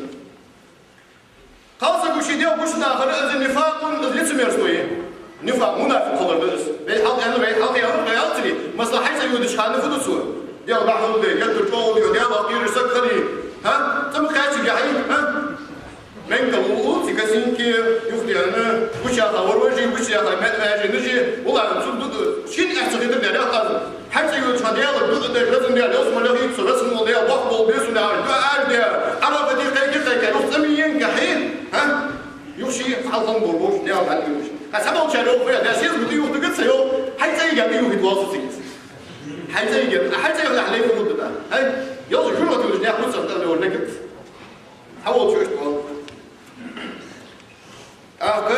Кхалсаго ший дегӀ гучадаккхар, из нифакъ, из лицемерство я. Нифакъ, мунафикъ хилар да из. Вай хьалха аьннар, вай хьалха аьннар, вай аьлча, масала, хьай цӀа йодача хана фу ду цо? ДегӀ дӀахьулде, геттара чӀоагӀа де, Даьлах кхераш саг хиле. ХӀа? ЦӀа ма кхаьчий хьай, хӀа? Менкал улуци косынки, юхтена, гучаяха ворожи, гучаяха мет-, маьженаши, улан цу ду-, шин эхь ца хетар дерригаш аз. Хьай цӀа йодача хана Даьлага дуӀа деш, Везан Даьла, ялсмале хьийца со, Везан Даьла, боккха болх бе сона, дуӀа Ӏаш де, Ӏарафате кхайка-кхайка, юха цӀа ма енга хьай, хӀа? Юха ший хьалха болаш бола Даьла хьалъюлуш. Хьа, цхьаболчар йоах, вай, Даьла, сес бути юха дагад са, йоах, хьай цӀа йига юха хӀита валса цига. Хьай цӀа йига, хьай цӀа йига лайфа хургда. Хьай, ялсмале хургда, яхаш хургда, хьай цӀа йига. Хьаволча иштта вал. ТӀаккха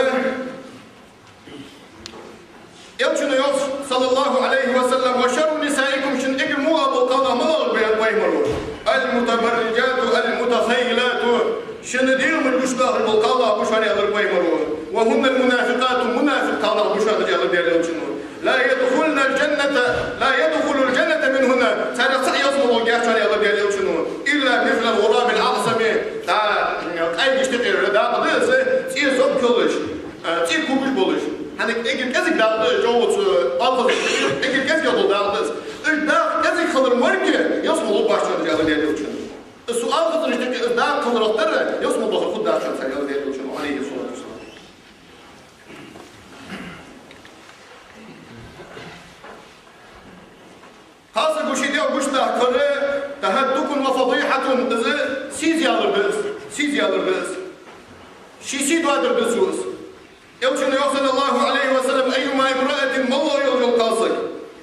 Элчано йоах, صلى الله عليه وسلم: «وشر نسائكم», шун эггара мугӀал бола кхалнах малагӀа ба, аьннад пайхамара. «المتبرجات المتخيلات», шун дегӀамаш гучадоахаш бола кхалнах ба шоана, аьлар пайхамара. «وهن المنافقات», мунафикъ кхалнах ба шоана, аьлар Даьла Элчано. «لا يدخلن الجنة، لا يدخل الجنة منهن», царех цаӀ ялсмала гӀоргьяц шоана, аьлар Даьла Элчано. «إلا مثل الغراب الأعصم», да, къайгаш тӀехьара дакъа да из, цӀен зоб йолаш, а, цӀен когаш болаш. ХӀана, эггара кӀезига дакъа да из, чӀоагӀа цу алхаза, эггара кӀезига дола дакъа да из. Уж дакъа кӀезига хилар морг, ялсмала гӀоргбац шоана, аьлар Даьла Элчано. Из цу алхазараш тӀехьа из дакъа хиларах тара, ялсмала бахар хургдац шоана цар, аьлар Даьла Элчано, عليه الصلاة والسلام. Кхалсаго ший дегӀ гучадаккхар, «تهتك وفضيحة», из сийсаза ялар да из, сийсаза ялар да из. Ший сий доадар да цо из. Элчано йоах, صلى الله عليه وسلم: «أيما امرأة», моллагӀа йола кхалсаг,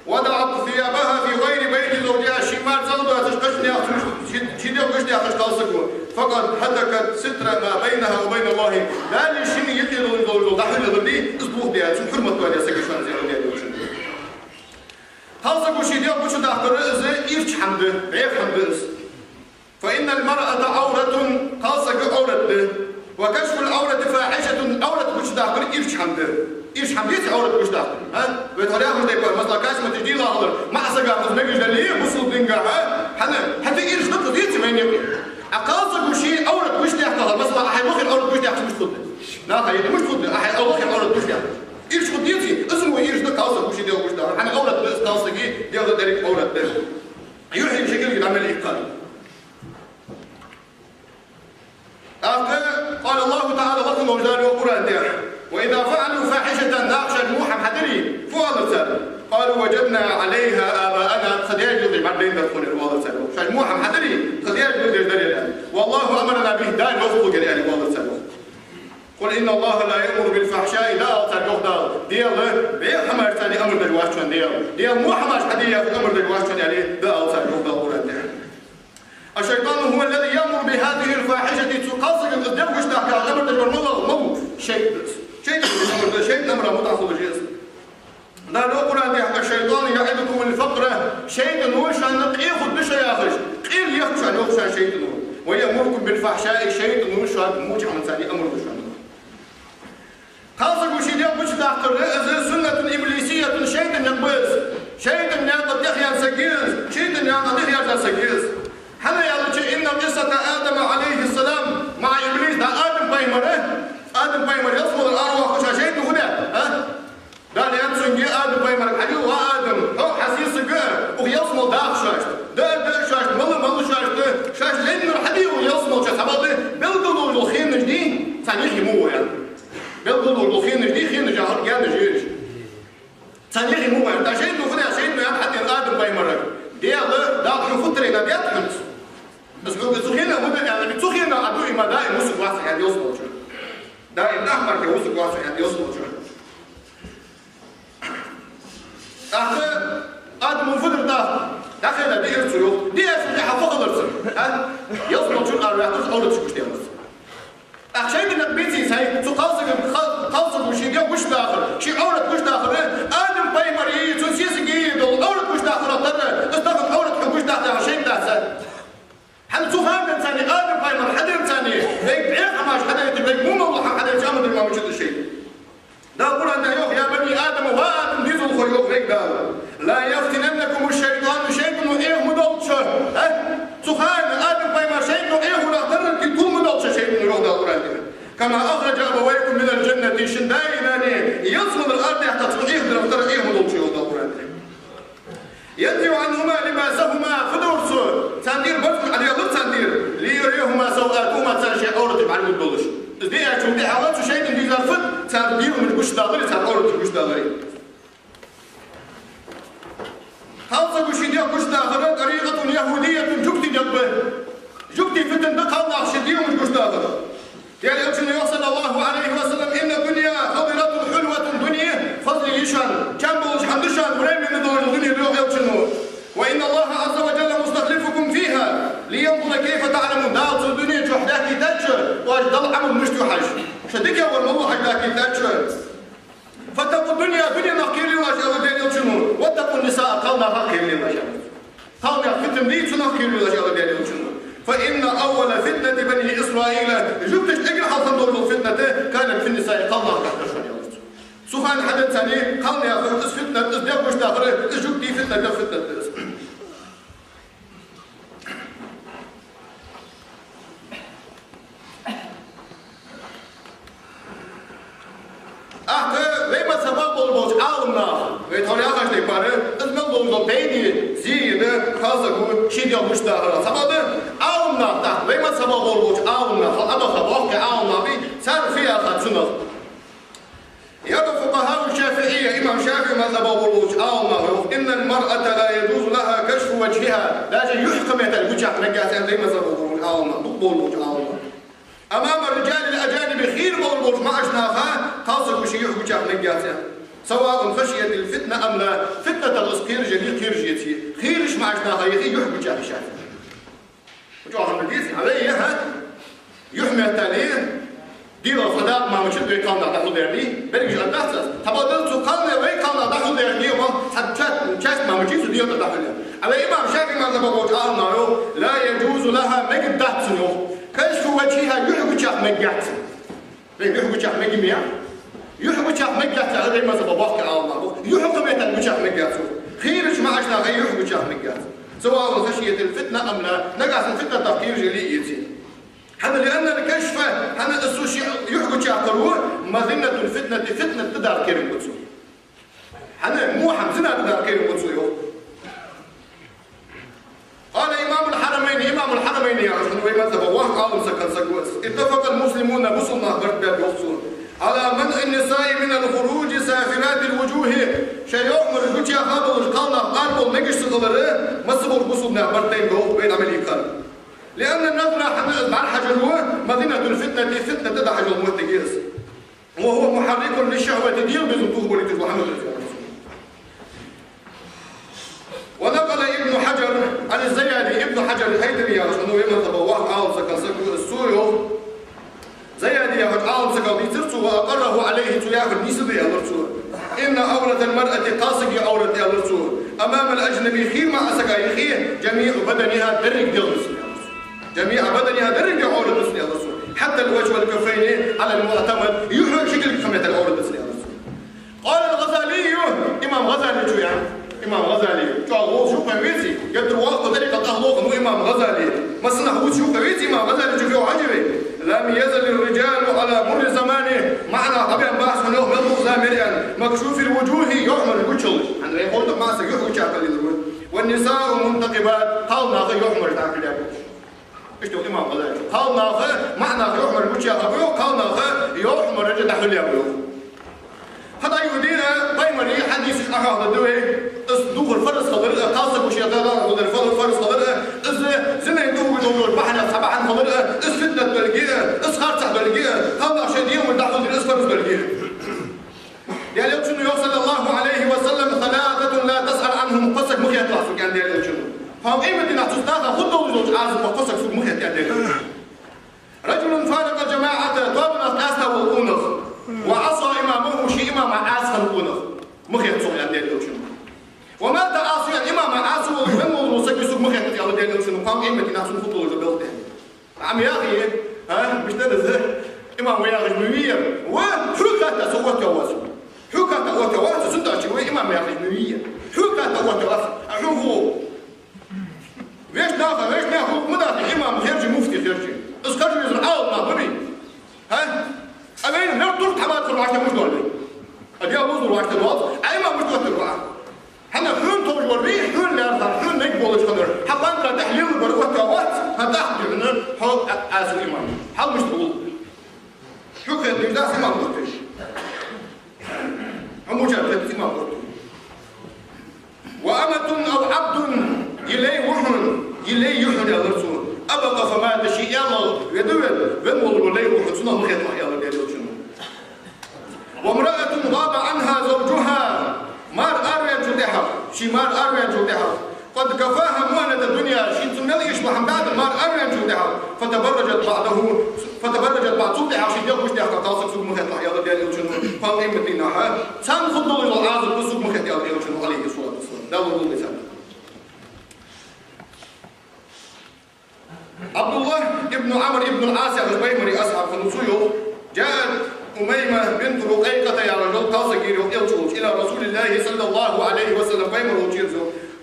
وضعت ثيابها في غير بيت زوجها, ший мар цӀагӀа доацаш, кхыча наьха цу ший, ший дегӀ гучадаьккхача кхалсаго, فقد هتكت ستر ما بينها وبين الله, Даьлеи шийна юкъе долаш дола дӀахьулъялар да из, бохабаьб, цун хьурмат доадаьд сага шоана, аьннад Даьла Элчано. Кхалсаго ший дегӀ гучадаккхар из ирча хӀама да, бӀеха хӀама да из. فإن المرأة عورة, кхалсаг Ӏоврат да. وكشف العورة فاحشة, Ӏоврат гучадаккхар ирча хӀама да. Ирча хӀама деций Ӏоврат гучадаккхар? А? Вай тхьовра яхаш тайпара, масала, касматаш дийла хилар, маӀа сага из мегаш дале, бусалба динагахьа, хӀана, хӀаьта ирча да-кх из, деций, вайна юкъе. А кхалсаго ший Ӏоврат гучадаьккхар, масала, а хьай вахара Ӏоврат гучадаьккхача мишта хургда? Наха юкъе мишта хургда, а хьай вахара Ӏоврат гучадаьккхача? Ирча хургда, деций, из мо ирча да кхалсаго ший дегӀ гучадаккхар. ХӀана, Ӏоврат да из кхалсага, дегӀа деррига Ӏоврат да. Юхье ши кулг дӀа мел иккхар. ТӀаккха, قال الله تعالى, лакха волча Дала йоах Къуръан тӀа: وإذا فعلوا فاحشة, наха шоаш во хӀама хьадаре, фу оалар цар? قالوا وجدنا عليها آباءنا, тха даьша леладеш мара дайндаь дар тхона, оалар цар. Шоаш во хӀама хьадаре, тха даьша леладеш дар ер, аьнна. والله أمرنا به, Дала йоах укхунга ер, аьнна, оалар цар. قل إن الله لا يأمر بالفحشاء, дӀаала царга, йоах Дала. Даьла бӀеха хӀамашца амар деш вац шоана Даьла. Даьла во хӀамаш хьаде яхаш амар деш вац шоана, аьнна, дӀаала царга, йоах Дала Къуръан тӀа. الشيطان هو الذي يأمر بهذه الفاحشة, цу кхалсага из дегӀ гучадаккха амар деш вар малав, малав? ШайтӀа да из. ШайтӀа амар да, шайтӀа амара мутӀахьа хулаш я из. Дала йоах Къуръан тӀа: الشيطان يعدكم الفقر, шайтӀа шоана къе хургда шо яхаш, къел ехк шоана, йоах, шоана шайтӀа. ويأمركم بالفحشاء, шайтӀа шоана воча хӀаманца амар ду шоана. Кхалсаго ший дегӀ гучадаккхар, из سنة إبليسية, шайтӀа никъ ба из. ШайтӀа никъа тӀехъяьнна саг я из, шайтӀа никъа тӀехъяьнна саг я из. ХӀана аьлча, إن قصة آدم عليه السلام مع إبليس, да, Адам пайхамар, Адам пайхамар ялсмалера аравоаккхаш шайтӀа хӀана даьд, а? Дала аьннад цунга, Адам пайхамарга: хьажал, ва Адам, хьо, хьа сесаг, укх ялсмале даха шоашта, даа, даа шоашта, мала, мала шоашта, шоаш лайнар хьаде укх ялсмале чу, цхьабакъда белгала долаш дола хенаш дий, царна юхе ма гӀо, аьнна. Белгала долаш дола хенаш дий, хенаш яхар гаьнаш я ераш. Царна юхе ма гӀо, аьнна. ТӀаккха шайтӀа хӀана даьд, шайтӀа аьннад хьатӀера Адам пайхамарга: Даьла, Дала хьона фу тара даьд хьона? Из хьога цу хенах ма даьд, аьнна, цу хенах Ӏа дуӀа ма де, даим вусаргвац хьо ялсмале чу. Даим нах мара вусаргвац хьо ялсмале чу. ТӀаккха Адама фу дир тӀаккха? ДӀакхайда, диар цо, йоах. Диачул тӀехьагӀа фу хилар цун? А? Ялсмале чура араваьккхар, Ӏовраташ гучадаьлар цун. ТӀаккха шайтӀа никъ беций цхьа, цу кхалсага, кхал-, кхалсаго ший дегӀ гучадахар, ший Ӏоврат гучадахар, Адам пайхамара, цун сесага дола Ӏоврат гучадахар тара, из тахан Ӏоврат хьона гучадахар шайтӀа дац? ХӀана цу хана денз царна, Адам пайхамара хана денз царна, вайга бӀеха хӀамаш хьадайта, вайга мел дола хӀама хьадайта, амр дир ма мичад шайтӀа. Дала Къуръан тӀа йоах: يا بني آدم, ва Адам дезалхо, йоах вайга Дала, لا يفتننكم الشيطان, шайтӀа Ӏеха ма долда шо. А? Цу хана Адам пайхамар шайтӀа Ӏехавар тара тӀа тувла ма долда шо шайтӀа, йоах Дала Къуръан тӀа. كما أخرج أبويكم من الجنة, шун даи наьнеи ялсмалера арадаьккхача Ӏехадарах тара Ӏеха ма долда шо, йоах Дала Къуръан тӀа. ينزع عنهما لباسهما, фу дора цо? Царна тӀера барзкъа Ӏодаьлар царна тӀера, ليريهما سوآتهما, царна шоай Ӏовраташ бӀаргагургдолаш. Из диачул тӀехьагӀа цу шайтӀа дийзар фуд? Царна дегӀамаш гучадаларе, царна Ӏовраташ гучадаларе. Кхалсаго ший дегӀ гучадахар طريقة يهودية, жугтий никъ ба. Жугтий фитна да кхалнаха шоай дегӀамаш гучадахар. Даьла Элчано йоах, صلى الله عليه وسلم: إن الدنيا خضرة حلوة, дуне фазле я шоана, чам болаш хӀама да шоана, временно долаш дуне да, йоах Элчано. وإن الله عز وجل مستخلفكم فيها لينظر كيف تعملون. Дала цу дунен чу хьадахкийтад шо, оаш дола Ӏамал мишта я хьажа. Шо дика вар малав хьажа дахкийтад шо. فاتقوا الدنيا, дуненах кхералаш, аьлар Даьла Элчано, واتقوا النساء, кхалнахах кхералаш, аьлар. Кхалнаьха фитна дий, цунах кхералаш, аьлар Даьла Элчано. فإن أول فتنة بني إسرائيل, жугташта эггара хьалха долаш дола фитна да, كانت في النساء, кхалнахах дар шоана, аьлар цо. Цу хана хьаденз царна кхалнаьха из фитна, из дегӀ гучадахар, из жугтий фитна да, фитна да из. ТӀаккха вай мазхӀабах болаш болча Ӏаламнаха, вай тхьовра яхача тайпара, из мел долаш дола пайда, зе я кхалсаго ший дегӀ гучадахар. Цхьабакъда Ӏаламнаха, тӀаккха вай мазхӀабах болаш болча Ӏаламнаха, хьал Ӏабаха боккхий Ӏаламнах бий, цар фу яхад цунах. Яра фукъахӀаъу шафиӀийя, имам ШафиӀий мазхӀабах болаш болча Ӏаламнаха йоах: إن المرأة لا يجوز لها كشف وجهها, даже юхь кхы меттел гучаяккха мегаш я, аьнна, вай мазхӀабах болаш болча Ӏаламнаха, дукха болаш болча Ӏаламнаха. أمام الرجال الأجانب, хийра болаш болча маӀача наха кхалсаго ший юхь гучаяккха мегаш я, аьнна. سواء خشيت الفتنة أم لا. Фитнатах из кхераш яле, кхераш яций. Кхераш маӀача наха яхий, юхь гучаяха йиш яц. ЧӀоагӀа хӀама деций, хьа вай, хьа? Юхь меттел, дегӀах цхьа дакъа ма мича вай кхалнах дӀахьулдаьннадий, берригаш аргдац аз. Цхьабакъда цу кхалнах вай кхалнах дӀахьулдаьннадий, ма цхьа ча-, часть ма мича цу дегӀах дӀахьулдаьннад. А вай имам ШафиӀий мазхӀаба волча Ӏаламнаха йоах: لا يجوز لها, мегаргдац цунна, йоах. كشف وجهها, юхь гучаяха мегаргьяц цунна. Вай юхь гучаяха мег ма я. Юхь гучаяха мегаргьяц, аьнна, вай мазхӀаба боккхий Ӏаламнаха. Юхь кхы меттел гучаяха мегаргьяц цо. Кхераш маӀача наха юхь гучаяха мегаргьяц. سواء خشيت الفتنة أم لا. Нагахьа санна фитнатах кхераш яле, яций. ХӀана, لأن الكشف, хӀана из цо ший юхь гучаяккхар ва, مظنة الفتنة, фитна тӀадаккха кхерам ба цо. ХӀана, мухьам, зина тӀадаккха кхерам ба цо, йоах. قال إمام الحرمين, имам аль-Хьарамайна яхаш хинна вай мазхӀаба воккха Ӏалам саг хинна саг ва из. اتفق المسلمون, бусалба нах барт баьб, йоах цо, على منع النساء من الخروج سافرات الوجوه. Шоай юхьмараш гучаяха долаш кхалнах арабовла мегаш ца хилара, массаболча бусалба наьха барт тайна ба, йоах, вай Ӏамал йийкъар. لأن النظر, хӀана, из бӀарахьажар ва, مظنة الفتنة, фитна тӀадахьаш йола моттиг я из. وهو محرك للشهوة, дегӀа безам тохабалийташ дола хӀама да из. ونقل ابن حجر عن الزيادي, Ибн Хьаджар аль-ХӀайтамий яхаш хинна вай мазхӀаба воккха Ӏалам саг хинна саг ва из, цо йоах, Заяди яхача Ӏалам сага дийцар цо, وأقره عليه, цо яхар нийса да аьлар цо. إن عورة المرأة, кхалсага Ӏоврат, аьлар цо, أمام الأجنبي, хийра маӀа сага юхе, جميع بدنها, деррига дегӀ да цун, аьлар цо. جميع بدنها, деррига дегӀ Ӏоврат да цун, аьлар цо. حتى الوجه والكفين على المعتمد, юхь а, ши кулг а кхы меттел Ӏоврат да цун, аьлар цо. قال الغزالي, имам ГӀазале чу яьннай. Имам ГӀазале, чӀоагӀа вовзаш ва-кх вай, веций, геттара воккха тӀарикъата ахӀлах ва имам ГӀазале. Массанахьа вувцаш ва-кх вай, веций, имам ГӀазале чу хьежача вай. لم يزل الرجال على مر الزمان, маӀа нах дӀабаьнна бац хьона, йоах, мел дукха зама яр аьнна, مكشوف الوجوه, юхьмараш гучайолаш. ХӀана, вай ховш да маӀа сага юхь гучаяьккхалийла ва. والنساء منتقبات, кхалнах а юхьмараш дӀахьулъяь болаш. Иштта йоах имам ГӀазале. Кхалнах а, маӀа нах а юхьмараш гучаяьха ба, йоах, кхалнах а юхьмараш дӀахьулъяь ба, йоах. ХӀаьта а юха дийна пайхамара хьадисаш Ӏохьоахаду вай, из дувхар фарз хилар а, кхалсаг вуше дала хилар фарз хилар а, из зина тӀа хургдолаш бахьан, цхьа бахьан хилар а, из фитнат долга а, из харцахьа долга а, кхалнах шоай дегӀамаш дӀахьулдар из фарз долга а. Даьла Элчано йоах, صلى الله عليه وسلم: ثلاثة لا تسأل عنهم, кхо саг ма хеталахь сога, аьннад Даьла Элчано. Кхоана къематдийнахьа цу наха хургдолаш долча Ӏазапах кхо саг сога ма хета, аьннад Даьла Элчано. رجل فارق الجماعة, тоабанах къаьста вола къонах, وعصى إمامه, ший имама Ӏаса хинна къонах ма хета сога, аьннад Даьла Элчано. ومات عاصيا, имама Ӏаса волаш венна вола саг сога ма хета, аьннад Даьла Элчано, кхоана къематдийнахьа цунна хургдолаш дола белхаш. Ӏа ма яхий, а, мишта да из, имам ва яхаш ма вий ер. Ва, хьога хатта со оттавац. Хьога хатта оттавац, цудухьа ва имам яхаш ма вий ер. Хьога хатта оттавац, а хьога ху. Вешта наха, вешта наха хӀума ма дац, имам хержий, муфти хержий. Из кхаж везар Ӏалам нах ба вай. ХӀа? А вайна мел тур тхьамадхур вӀаштӀехьа муш доаллий? А Даьла вузлур вӀаштӀехьа доаллац, а имам муш доттар ва? ХӀана, хьона товш вар вий, хьона лаьрхӀар, хьона мег болаш хиннар, хьа пантара тӀехьа лелабар оттавац, хьа тӀаккха духьа хьо а-, Ӏаса имам. Хьал мишта хул? Хьога хеташ дац имам дотташ. Хьо мичара хетац имам дотташ? وأمة أو عبد, е лай ва хьона, е лай я хьона, аьлар цо. أبق فمات, ше аьлча веду вена, венна вола лай ва хьона, цунах ма хеталахь, аьлар Даьла Элчано. وامرأة غاب عنها زوجها, мар араваьнначул тӀехьагӀа, ший мар араваьнначул тӀехьагӀа, قد كفاها مؤنة الدنيا, шийна цу мел эшаш бола хӀама баьб мар араваьнначул тӀехьагӀа, فتبرجت بعده, فتبرجت بعد, цул тӀехьагӀа ший дегӀ гучадаьккха кхалсаг сога ма хеталахь, аьлар Даьла Элчано, кхоана къематдийнахьа царна хургдолаш дола Ӏазап сога ма хета, аьлар Элчано, عليه الصلاة والسلام. Даьла вузлу вай царна. Ӏабдуллахь ибн Ӏамр ибн аль-Ӏас яхаш пайхамара асхьаб хиннав, цо йоах: جاءت أميمة بنت رقيقة яхаш йола кхалсаг яр, йоах, Элча волча, إلى رسول الله صلى الله عليه وسلم, пайхамар волча яр из,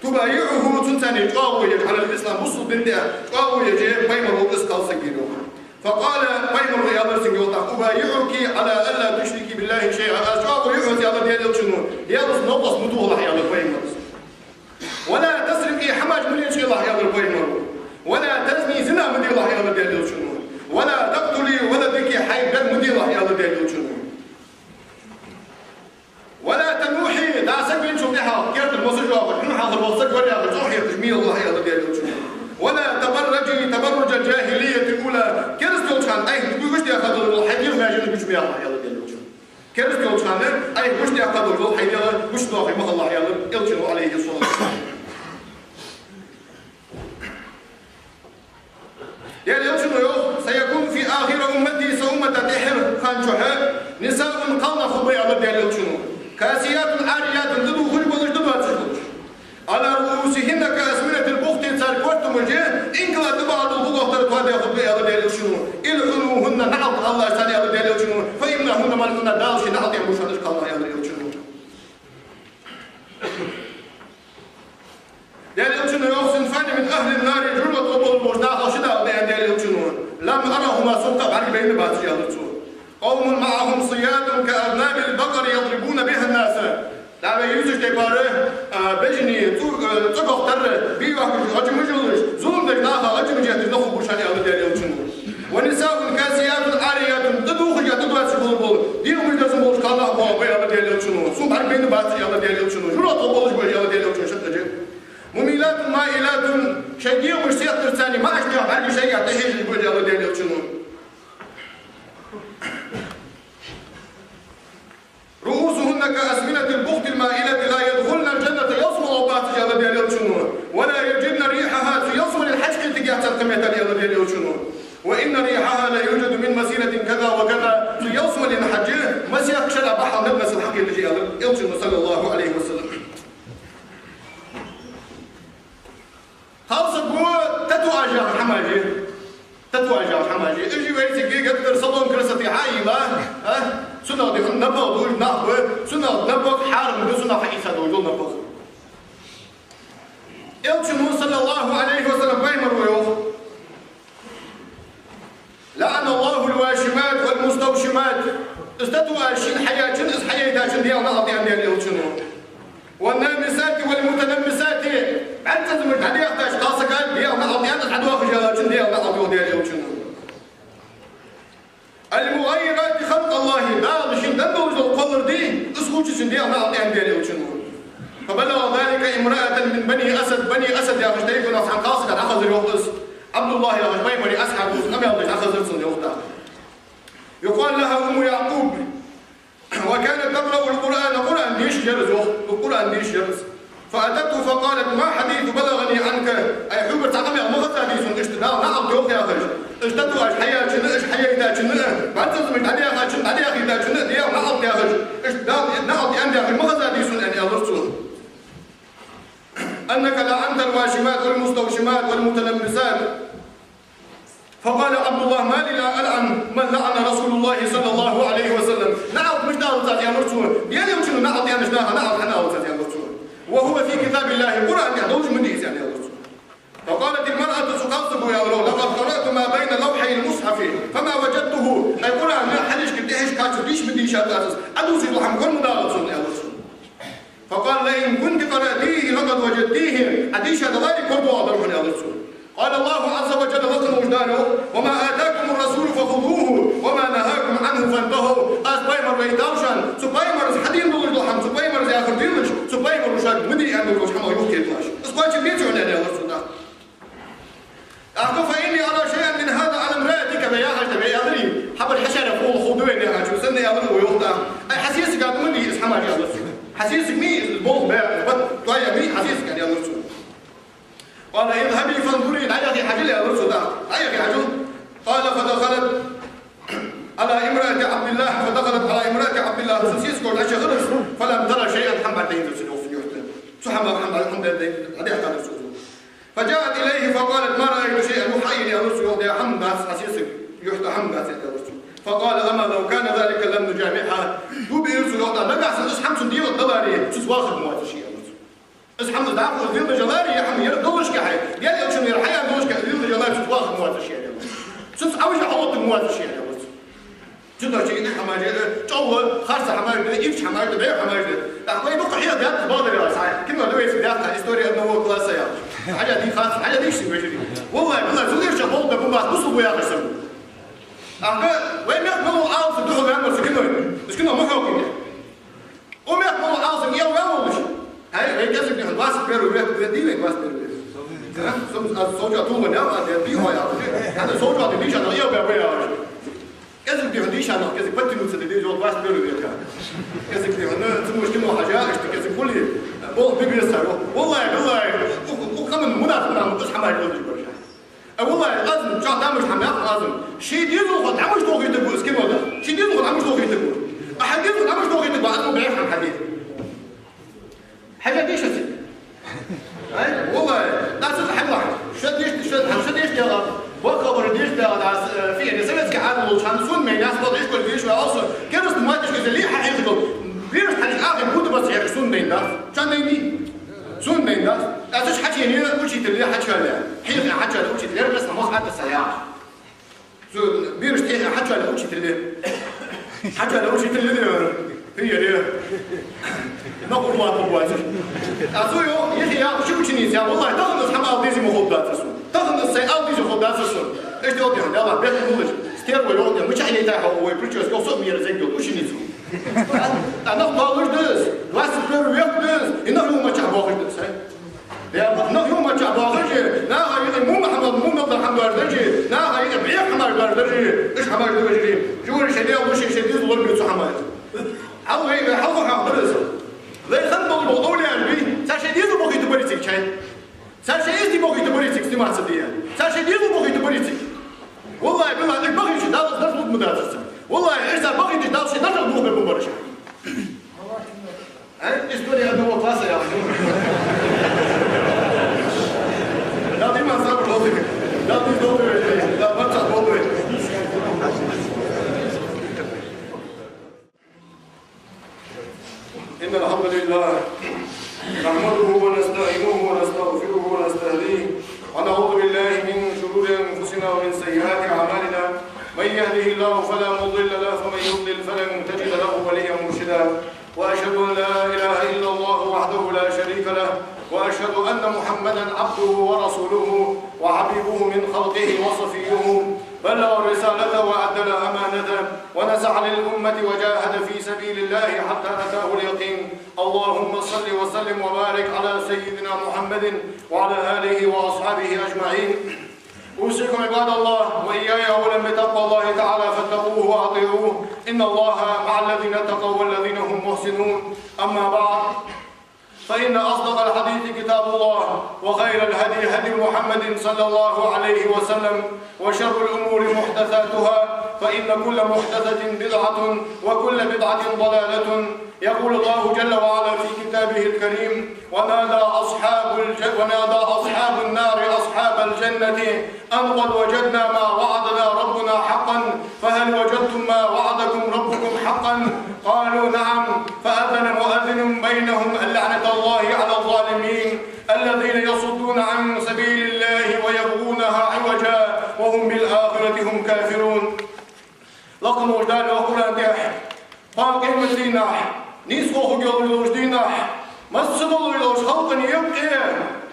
تبايعه, цунца чӀоагӀо еш, على الإسلام, бусалба дина тӀа чӀоагӀо еш пайхамар волча из кхалсаг яр, йоах. فقال, пайхамара аьлар цунга, йоах, أبايعك على ألا تشركي بالله شيئا, аз чӀоагӀо ю хьоца, аьлар Даьла Элчано, Даьлаца новкъост ма тохалахь, аьлар пайхамара. ولا تسرقي, хӀамаш ма лечкъийлахь, аьлар пайхамара. ولا تزني, зина ма делахь, аьлар Даьла Элчано. ولا تقتلي ولدك, хьай бер ма делахь, аьлар Даьла Элчано. ولا تنوحي, да саг венначул тӀехьагӀа керда мосаш вахар, хьона хьалхара вола саг вар яхаш, цӀогӀа хеташ ма елахь, аьлар Даьла Элчано. ولا تبرجي تبرج الجاهلية الأولى, кераста йолча хана айхьа гуш даьха дола хьай дегӀа маьженаш гуча ма яхалахь, аьлар Даьла Элчано. Кераста йолча хана, айхьа гучадаьккха долаш дола хьай дегӀ гучадоахаш ма хилалахь, аьлар Элчано, Ӏалайхи ссалату вассалам. Даьла Элчано йоах: «سيكون في آخر أمتي», са уммата тӀеххьарча хана чухь, «نساء», кхалнах хургба, аьлар Даьла Элчано. «كاسيات عاريات», тӀадувхаш болаш, тӀадоацаш болаш. «على رؤوسهن كأسنمة البخت», цар кортамаш инкала тӀабахьа дола букъах тара тоадаь хургба, аьлар Даьла Элчано. «العنوهن», наӀалт алалаш царна, аьлар Даьла Элчано. «فإنهن ملعونات», Дала ший наӀалт аьнна ба шоана уж кхалнах, аьлар Элчано. Даьла Элчано йоах: «صنفان من أهل النار», жожагӀате тӀа болаш болча нахах ши дакъа да, аьнна Даьла Элчано. «لم أرهما», сога бӀаргабайна бац уж, аьлар цо. «قوم معهم صياد كأذناب البقر يضربون بها الناس». ДӀа вай юзаш тайпара, а, бежани, цу-, а, цӀагӀа тара, бий йоахкаш, гӀажамаш йолаш, зулам деш наха гӀажамаш етташ нах хургба шоана, аьлар Даьла Элчано. «ونساء كاسيات عاريات», тӀадувхаш а тӀадоацаш бола, дегӀамаш дезаш болаш кхалнах боагӀаргба, аьлар Даьла Элчано. Сога бӀаргабайна бац уж, аьлар Даьла Элчано. ЖожагӀате тӀа болаш ба уж, аьлар Даьла Элчано шаккхе. «مميلات مائلات», шоай дегӀамаш сехкарца царна маӀача тӀа бӀарга шоайга тӀахьежаш ба уж, аьлар Даьла Элчано. «رؤوسهن كأسنمة البخت المائلة لا يدخلن الجنة», ялсмала бац уж, аьлар Даьла Элчано. «ولا يجدن ريحها», цу ялсмален хьаж кхетаргьяц царна, кхыметтел, аьлар Даьла Элчано. «وإن ريحها ليوجد من مسيرة كذا وكذا», цу ялсмален хьаж масех шера бахьан наггахьа хьакхеташ я, аьлар Элчано, саллаллахӀу Ӏалайхи ва саллам. Кхалсаго татуаж яха хӀамаш я. Татуаж яха хӀамаш я. Уж вайцига геттара салон красоты хьайийлла, а? Цунах дихьа напагӀа долаш нах ба, цунах напагӀа хьарам да, цунах хьаийца долаш дола напагӀа. Элчано, саллаллахӀу Ӏалайхи ва саллам, пайхамара йоах: «لعن الله الواشمات والمستوشمات». Из татуаж шийна хьаяьчун, из хьаяйтачун Даьла наӀалт я, аьнна Даьла Элчано. «والنامصات والمتنمصات». БӀаргацӀацкъамаш дӀадехийтача кхалсага Даьла наӀалт я, из хьадоахаш ялачун Даьла наӀалт я, аьнна Даьла Элчано. «المغيرات خلق الله», Дала шийна денна долаш дола кхоллар дий, из хулачун Даьла наӀалт я, аьнна Даьла Элчано. «فبلغ ذلك امرأة من بني أسد», Бани Асад яхача тайпанах цхьан кхалсага дӀахазар, йоах, из. ӀабдуллахӀ яхача пайхамара асхьабо из къамаьл деш дӀахазар цунна, йоах тӀаккха. «يقال لها أم يعقوب». «وكانت تقرأ القرآن», Къуръан дешаш яр из, йоах, Къуръан дешаш яр из. «فأتته فقالت: ما حديث بلغني عنك؟» Ай, хьогара цхьа къамаьл ма хезадий сона, иштта Дала наӀалт йоах яхаш. Иштта татуаж хьаяьчунна, уж хьаяйтачунна, бӀаргацӀацкъамаш дӀадаьхачунна, дӀадаьхийтачунна Даьла наӀалт яхаш. Иштта Дала наӀалт я аьнна яхаш ма хезадий сона, аьнна, аьлар цо. «أنك لعنت الواشمات والمستوشمات والمتنمصات». «فقال عبد الله: ما لي لا ألعن من لعن رسول الله صلى الله عليه وسلم». НаӀалт мишта алац аз, аьлар цо. Даьла Элчано наӀалт аьннача наха наӀалт хӀана алац аз, аьлар цо. «وهو في كتاب الله», Къуръан тӀа долаш ма дий из, аьнна, аьлар цо. «فقالت المرأة», цу кхалсаго аьлар, «لقد قرأت ما بين لوحي المصحف فما وجدته». Ай, Къуръан хьалхашка тӀехьашка кхаччалца дийша ма дийшад аз из, Ӏодувцаш дола хӀама хургма дагӀа цунна, аьлар цо. «فقال: لئن كنت قرأتيه لقد وجدتيه», Ӏа дийша даларе, кор доагӀаргдар хьона, аьлар цо. «قال الله عز وجل», лакха волча Дала йоах: «وما آتاكم الرسول فخذوه وما نهاكم عنه فانتهوا». Аз пайхамар вайтав шоана, цу пайхамара хьадена долаш дола хӀама, цу пайхамара яхар делаш, цу пайхамара шуга ма де аьнна долча хӀамах юхакхеталаш. Из кхоачам беций хьона, аьнна, аьлар цо тӀаккха. ТӀаккха: «فإني أرى شيئا من هذا على امرأتك», вай яхаш да, вай аьлар, хьабар хьа шера хул, хул да вайна яхачо санна, аьлар цо, йоах тӀаккха. Ай, хьа сесага ма дий из хӀама, аьлар цо. Хьа сесага ма йий из болх бе, бат тоя ма йий хьа сесага, аьлар цо. «قال: اذهبي فانظري», дӀаяхе хьажал, аьлар цо тӀаккха. ДӀаяхе хьажал. «قال: فدخلت على امرأة عبد الله، فدخلت على امرأة عبد الله», цун сесаго дӀачуяхар из, «فلم تر شيئا», хӀама бӀаргадайнзар цунна, йоах, цу юрта. Цу хӀамах хӀама бӀаргадайнзар, дӀадехкадар цо. «فجاءت إليه فقالت: ما رأيت شيئا», юха хьаийна, аьлар цо, йоах, дӀа хӀама дац, хьа сесага юрта хӀама дац, аьлар цо. «فقال: أما لو كان ذلك لم نجامعها». Дув биар цо, йоах, нагахьа санна из хӀама цунна дегӀа даларе, цо вахаргма вацар ше, аьлар цо. Из хӀама дӀахо из леладеш даларе, ер хӀама ер долашше хьай, Даьла Элчано ер хьаяь долашше, леладеш даларе, цо вахаргма вацар ше, аьлар цо. Цо Ӏовижа хьалоттаргма вацар ше, аьлар цо. Цу тӀа чу из хӀама, э, чӀоагӀа харц хӀамаш да, ирча хӀамаш да, бӀеха хӀамаш да. ТӀаккха вай дукха хьеха даьд бакъдар яхаш, цхьа кино да вайцига даьккха, «История одного класса» яхаш. Хьажа дий, харц, хьажа дий ши вежарий. ВаллахӀи, валлахӀи, цу лерча болх бе бу мас, бусалба ва яхаш саг. ТӀаккха вай мехка мел вола Ӏалам саг духьал ваьннав цу кино. Из кино ма хьокхийта. Укх мехка мел вола Ӏалам саг эл ваь волаш. Хьай, вай кӀезига дихьа, двадцать первый век, век дий вай, двадцать первый век? А? Сом, аз сов чӀоагӀа тулгӀа нах, аз дий хьо яхаш. ХӀана сов чӀоагӀа дий, дийша нах эл ваь ва яхаш. КӀезига дихьа, Ишанах кӀезига подтянуться де деза йоах двадцать первый века. КӀезига, ну, цу муш кино хьажа, иштта кӀезига хуле, болх бе беза цар. Валлахӏи, биллахӏи, у, у, у, къаман мунафикъ нах ма ду хьамай гӀулакхаш бараш. А валлахӏи, аз чӀоагӀа тамаш хьамах аз. Ший дезалхо тамаш тохийтаргва из кино да. Ший дезалхо тамаш тохийтаргва. А хьа дезалхо тамаш тохийтаргва, аз ма бехьа хьаде. Хьажа дешац. Ай, валлахӏи, дацар хьаллахь. Ша деш, ша, ша деш дела. БоккхагӀбараш деш дела, дац, э, фиъли советски Ӏадал волча хана сона майнас бал ишкол веш ваалса, кераста матишка зали хьахьехал. Веш хьалиш ахи буда бас хьех сона дайн дац. Чан дайни? Сона дайн дац. Дац хьачийни учитель хьачале. Хьех хьачале учитель, рас мох ата сая. Цу бераш тӀехьа хьачале учитель. Хьачале учитель де. Хиере. На курва побуазиш. А цу йо, ехи я, ши ученица, валлахӏи, тахан аз хьама ала деза ма хул дац аз. Тахан аз сай ала деза хул дац аз. Эшта йоах, Дала бехк хулаш. Стерва йоах, мичахь яйтай хьо, вай прическа, со мера зайдёт ученица. А нах балуш да из, двадцать первый век да из, и нах юхамача бохаш да из, ай. Я, нах юхамача бохаш, наха юкъе мума хьамал, мума дар хьамал даржи, наха юкъе бехк хьамал даржи, иш хьамал даржи. Жугар шедел луш, шедиз лорби цу хьамал. Хьал вай, хьал вай хьал даржи. Вай хан бал бо овлияр би, цар шедиз бохит барицик чай. Цар шедиз бохит барицик сниматься дия. Цар шедиз бохит барицик. Валлахӏи, биллахӏи, бахича, Дала дарж луд ма дацар. Валлахӏи, иштта бахича, Дала ши дарж луд ма бараш. А? История одного класса, я вам говорю. Да, ты ман сам желтый. Да, ты желтый, да, пацан желтый. إن الحمد لله نحمده ونستعينه ونستغفره ونستهديه، ونعوذ بالله من شرور أنفسنا ومن سيئات أعمالنا. من يهده الله فلا مضل له، ومن يضلل فلن تجد له وليا مرشدا. وأشهد أن لا إله إلا الله وحده لا شريك له، وأشهد أن محمدا عبده ورسوله وحبيبه من خلقه وصفيه، بلغ الرسالة وأدى الأمانة ونصح للأمة وجاهد في سبيل الله حتى أتاه اليقين. اللهم صل وسلم وبارك على سيدنا محمد وعلى آله وأصحابه أجمعين. أوصيكم عباد الله وإياي أولا بتقوى الله تعالى فاتقوه وأطيعوه. إن الله مع الذين اتقوا والذين هم محسنون. أما بعد، فإن أصدق الحديث كتاب الله، وخير الهدي هدي محمد صلى الله عليه وسلم، وشر الأمور محدثاتها، فإن كل محدثة بدعة، وكل بدعة ضلالة. يقول الله جل وعلا في كتابه الكريم: ونادى أصحاب الج-، ونادى أصحاب النار أصحاب الجنة أن قد وجدنا ما وعدنا ربنا حقا فهل وجدتم ما وعدكم ربكم حقا؟ قالوا: نعم. فأذن مؤذن بينهم أن لعنة الله على الظالمين الذين يصدون عن سبيل الله ويبغونها عوجا وهم بالآخرة هم كافرون. Лакха волча Дала йоах Къуръан тӀа: кхоана къематдийнахьа, нийсхо хургйолаш йолча дийнахьа, массадолаш долча халкъа юкъе,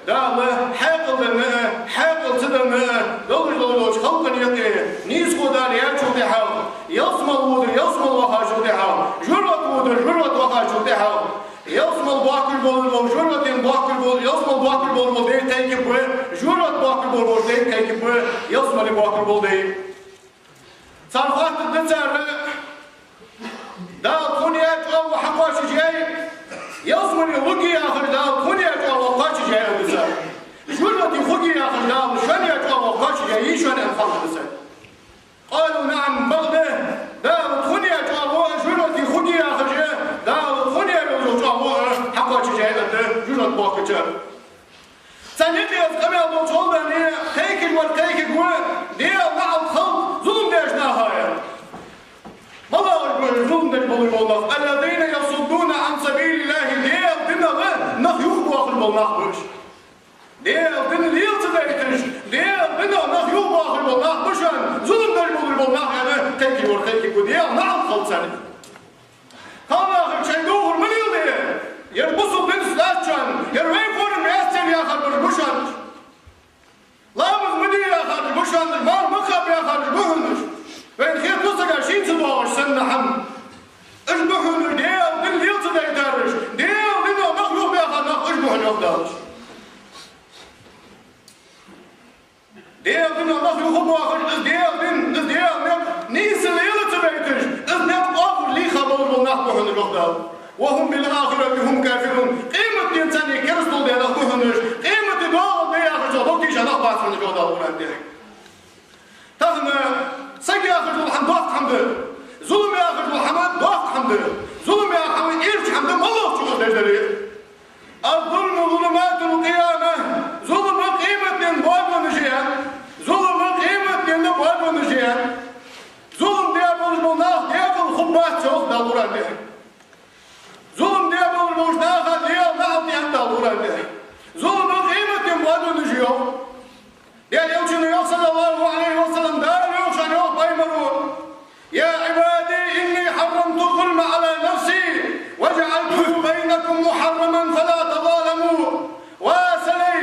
Дала хьаькъал денна а, хьаькъал ца денна а долаш долча халкъа юкъе, нийсхо Дала яьчул тӀехьагӀа, ялсмала водар ялсмала вахачул тӀехьагӀа, жожагӀате водар жожагӀате вахачул тӀехьагӀа, ялсмала бахкаш болаш бола, жожагӀатен бахкаш бола, ялсмала бахкаш болаш бола дай кхайкаргба, жожагӀате бахкаш болаш бола дай кхайкаргба, ялсмале бахкаш бола дай. Цар хоаттаргда цар: Дала тхона яь чӀоагӀо хьакхоачашъяьй, ялсмале лургья яхаш, Дала тхона яь чӀоагӀо кхоачашъяьй, аргда цар. ЖожагӀате хургья яхаш, Дала шоана яь чӀоагӀо кхоачашъяьй шоана, аьнна, хоаттаргда цар. قالوا: نعم, бакъда, Дала тхона яь чӀоагӀо, жожагӀате хургья яхаш, Дала тхона яь йола чӀоагӀо хьакхоачашъяьй, аргда жожагӀате бахкачар. Царна юкъе из къамаьл долча хӀаманна кхайкаш вар кхайкаргва: Даьла наӀалт хилда зулам деча наха, аьнна. МалагӀаш ба уж зулам деш болаш бола нах? الذين يصدون عن سبيل الله, Даьла динах нах юхабоахаш бола нах ба уж. Даьла дин лела ца дайташ, Даьла динах нах юхабоахаш бола нах ба шоана зулам деш болаш бола нах, аьнна, кхайкаш вар кхайкаргва: Даьла наӀалт хилда царна. Кхалнахага шоай духар ма леладе. Ер бусалба динца дац шоана, ер вай форма яц царна яхараш ба шоана. Ламаз ма де яхараш ба шоана, марха ма кхаба яхараш ба хьона уж. Вайна хетац сага шийна ца доагӀаш санна хӀама. Уж ба хьона уж Даьла дин лела ца дайтараш, Даьла динах нах юхабаьха нах уж ба хьона, йоах Дала. Даьла динах нах юхабоахаш, из Даьла дин, из Даьла никъ нийса лела ца дайташ, Ӏа ба хьона, йоах Дала. «وهم بالآخرة هم كافرون». Къематдийнца царна керастал даь нах ба хьона уж. Къематди доагӀаргда яхачох дог тийша нах бац хьона, йоах Дала Къуръан тӀа. Тахан саг яхаш дола хӀама доккха хӀама да. Зулам яхаш дола хӀама доккха хӀама да. Зулам яха хӀама эрча хӀама да, моллагӀчо деш дале. «الظلم ظلمات القيامة». Зулам къематдийнахьа боабенна жея. Зулам къематдийнахьа боабенна жея. Зулам даь болаш бола нах декъала хургбац, йоах Дала Къуръан тӀа. Зулам даь болаш болча наха Даьла наӀалт да, йоах Дала Къуръан тӀа. Зулам къематдийнахьа боабенна жея, йоах. Даьла Элчано йоах, صلى الله عليه وسلم, Дала йоах шоана, йоах пайхамаро: «يا عبادي إني حرمت الظلم على نفسي وجعلته بينكم محرما فلا تظالموا». Ва са лай,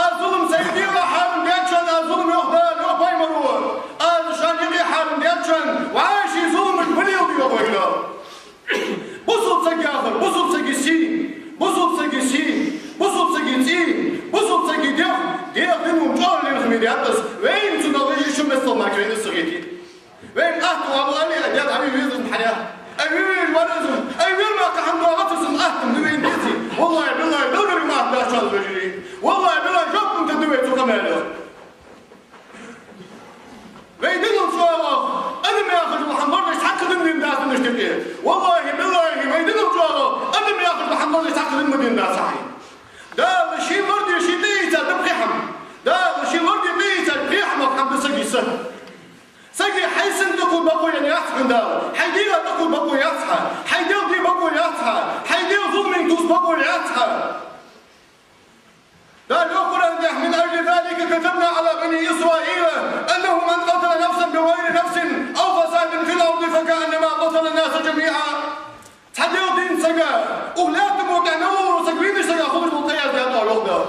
аз зулам сай дегӀа хьарам даьд шоана, аз зулам, йоах Дала, йоах пайхамаро, аз шоана юкъе хьарам даьд шоана, вӀаший зуламаш ма леладе, йоах вайга Дала. Бусалба саг яхар, бусалба сага сий, бусалба сага сий, бусалба сага цӀий, бусалба сага дегӀ, дегӀа дин ва чӀоагӀа лерхӀаме даьд из, вайна цунах вай ши меттала мара вайна из ца хете. Вайна атта ва, валлахӀи, а дед, а вий веза хьаря, а вий веза вар из, а вий ма кхы хӀама доагӀац из, атта да вайна дезий. ВаллахӀи, биллахӀи, Даьлагара ма атта дац шоана, вежарий. ВаллахӀи, биллахӀи, жоп ма тадда вай цу къамаьлах. Вай динал чӀоагӀа, адам яхаш дола хӀама лорадеш цхьаккха дин дац дунен тӀа. ВаллахӀи, биллахӀи, вай динал чӀоагӀа, адам яхаш дола хӀама лорадеш цхьаккха дин дац хьай. Дала ший лораде ший тӀаийцад пхи хӀама. Дала ший лораде тӀаийцад пхи хӀамах хӀама да сага са. Сага хьай сина тӀакхувда бокъо яц хьона Дала, хьай дегӀа тӀакхувда бокъо яц хьа, хьай дегӀ де бокъо яц хьа, хьай дегӀ зуламах тувса бокъо яц хьа. Дала йоах Къуръан тӀа: «من أجل ذلك كتبنا على بني إسرائيل أنه من قتل نفسا بغير نفس أو فساد في الأرض فكأنما قتل الناس جميعا». Цхьа дегӀ дийнда сага, укх лаьттан букъа тӀа мел вола саг вийннача сага хулаш дола къа яздаьд, йоах Дала.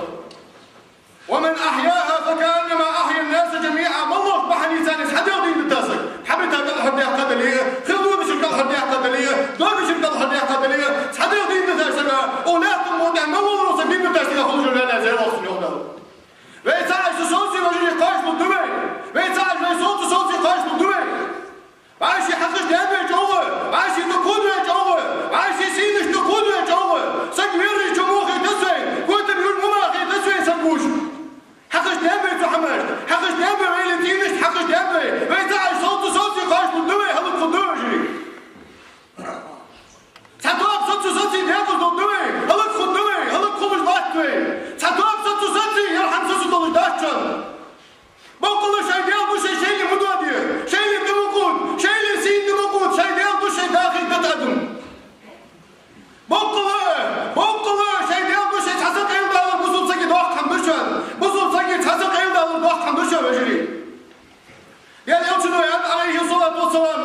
«ومن أحياها فكأنما أحيا الناس جميعا». МоллагӀча бахьанца цхьа дегӀ дийнда дита саг, хьабита кӀалхардаккха дале, хила дезача кӀалхардаккха дале, дезача кӀалхардаккха дале, цхьа дегӀ дийнда дита сага, укх лаьттан букъа тӀа мел вола саг дийнда дита сага хулаш ваьлла зералахь, йоах Дала. Вай цхьа а цу соци вежарий кхоачаш лургда вай. Вай цхьа а вай соцу соци кхоачаш лургда вай. ВӀаший хьакхаш даьннад вай чӀоагӀа, вӀаший тӀакхувда вай чӀоагӀа, вӀаший сийнаш тӀакхувда вай чӀоагӀа. Саг вер чу мо хетац вайна, котам юр мо хетац вайна саг вувш. Хьакхаш даьннад вай цу хӀамашта, хьакхаш даьннад вай вайл цӀийнашта, хьакхаш даьннад вай. Вай цхьа а соцу соци кхоачаш лургда вай, хӀалакхургда вай, вежарий. Цхьа тоаба соцу соци декъаза долаш да вай, хӀалакхургда вай, хӀалакхувлаш латт вай. Цхьа тоаба соцу соци, ер хӀама соцу долаш дац шоана. Боккъала шоай Даьла духьа шоайла ма доаде, шоайла тӀа ма кхувда, шоайла сийна тӀа ма кхувда, шоай Даьла духьа шоай дахийта адам. Боккъала, боккъала шоай Даьла духьа цхьа са къайладалар бусалба сага доккха хӀама да шоана, бусалба сага цхьа са къайладалар доккха хӀама да шоана, вежарий. Даьла Элчано аьннад, Ӏалайхи ссалату вассалам,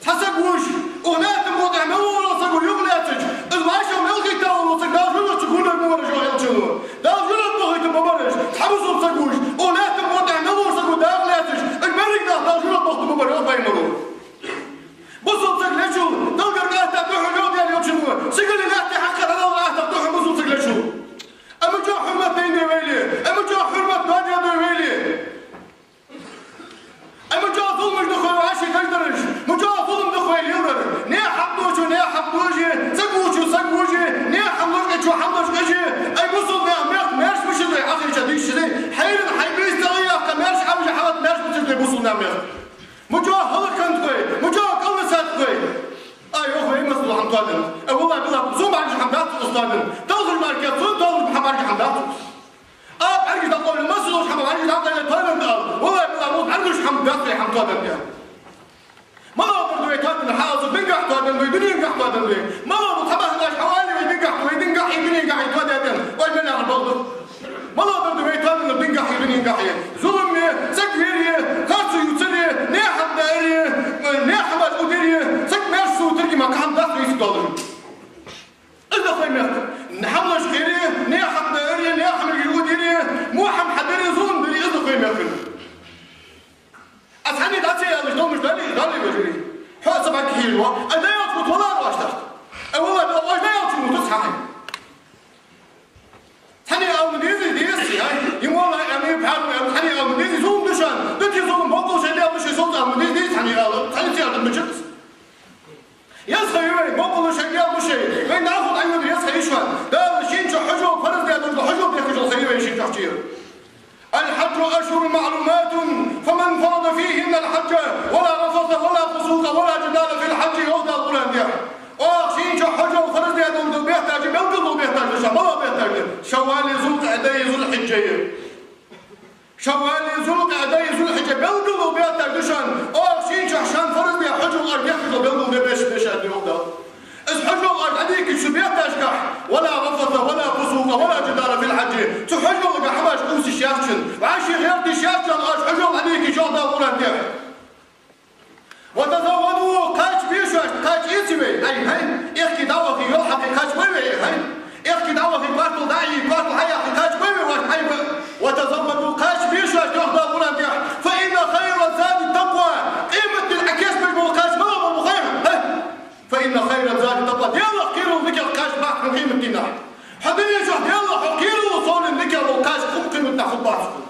цхьа саг вувш, укх лаьттан букъа тӀа мел вола саг юхалаьцача, из вӀашагӀ мел хетта вола саг Дала жожагӀатен чу гуллургва, йоах Элчано. Дала жожагӀатен чу бахийта ма бар уж. Цхьа бусалба саг вувш, укх лаьттан букъа тӀа мел вола саг дагӀа лаьцача, уж беррига нах Дала жожагӀатен чу бахийта ма бар, йоах пайхамаро. Бусалба саг лечул, Даьлагара къахетар да хьона, йоах Даьла Элчано, сигале лаьтта хьакхар хьалал къахетар да хьона бусалба саг лечул. Амма чӀоагӀа хьурмат дайнад вайла, амма чӀоагӀа хьурмат доадаьд вайла. Ай, ма чӀоагӀа зуламаш да хой вай ший даждараш, ма чӀоагӀа зулам да хой леладер. Наьха хьакъ долчо наьха хьакъ дожи, саг вувчо саг вужи, наьха хӀама лочкъачо хӀама лочкъажи. Ай, бусалба наьха мехка маьрша мичад вай, хьахийча дийшача дий, хьайран хьай бийса тӀа яьккха маьрша хьавижа хьалат маьрша мичад вай бусалба наьха мехка. Ма чӀоагӀа хӀалакхиннад хой, ма чӀоагӀа кӀалнисад хой. Ай, йоах, вай массадола хӀама тоаденнад. Ай, валлахӀи, биллахӀи, сона бӀаргаш хӀама дац укхаза тоаденна. Талхаш мара кхы сона талхаш хӀама бӀаргаш хӀама дац укхаза. А, бӀаргаш дӀакъовла, массадолча хӀама бӀаргаш дӀакъовла тоаденнад ала. ВаллахӀи, биллахӀи, укхаза бӀаргаш хӀама дац вай хӀама тоаденна. МалагӀа бар да вай тоаденнар, хьалха цу дингахьа тоаденна вай, дуненгахьа тоаденна вай? МалагӀа бар, цхьа бахьан долаш хьавале вай дингахьа, вай дингахьа, дуненгахьа тоаденна? Вай мел яхар болх да. МалагӀа бар да вай тоаденнар дингахьа, дуненгахьа? Зуламе, саг вере, харцо ювцаре, наьха хӀама дааре, наьха хӀамаш удере, саг маьрша сутарги ма кхы хӀама дац вай ца доаллаш. Из да хой мехка. ХӀама лочкъаре, наьха хӀама дааре, наьха хӀамаш удере, во хӀама хьадаре, зулам даре, из да хой мехка. Аз цхьанне дӀа ца аьлча, долмаш дале, дале, вежарий. Хьо а ца баккхийла, а дӀаялча мут валар оаш тахта. А валлахӀи, оаш дӀаялча мут ца хьахьи. Цхьанне ала ма дезий, дезий, ай, им валлахӀи, ами, пхьарма, ами, цхьанне ала ма дезий, зулам да шоана, да те зулам, боккъал шоай Даьла духьа шоай соцу ала ма дезий, цхьанне ала, цхьанне ца аьлча ма чаккхас. Еза хой вай, боккъал الحج أشهر معلومات فمن فرض فيهن الحج ولا رفث ولا فسوق ولا جدال في الحج, йоах Дала Къуръан тӀа. Оаха шийна чу хьажол фарз даь дола бетташ, белгала бетташ да шоана, малагӀа бетташ да? Шаввали, Зулкъаъдаи, Зулхьиджаи. Шаввали, Зулкъаъдаи, Зулхьиджаи, белгала бетташ да шоана, оаха шийна чу шоана фарз даь хьажол оаш дехкаш дола белгала бетташ да шоана, йоах Дала. Из хьажол оаш дӀадийхкача цу бетташка, ولا رفث ولا فسوق ولا جدال في الحج, цу хьажолга хӀамаш къувсаш яц шоана, вӀаши гӀерташ яц шоана оаш хьажол дӀадийхкача, йоах Дала Къуръан тӀа. وتزودوا, кхача бе шоашта, кхача эца вай, ай, хӀай, аьхки дӀавахе, йолхьакхе кхача вай вай, хӀай, аьхки дӀавахе, коастал дӀа а йий, коастал хьаяхе кхача вай вай, ваш хьай ва. وتزودوا, кхача бе шоашта, йоах Дала Къуръан тӀа, فإن خير الزاد التقوى, къематдийнахьа кхеташ бола кхача малагӀа ба хой хьона, хӀай? فإن خير الزاد التقوى, Даьлах кхерар дикагӀа кхача бац хьона къематдийнахьа. Хьо дунен чу Даьлах хьо кхерар совнин дикагӀа бола кхача хӀама къематдийнахьа хургбац хьона.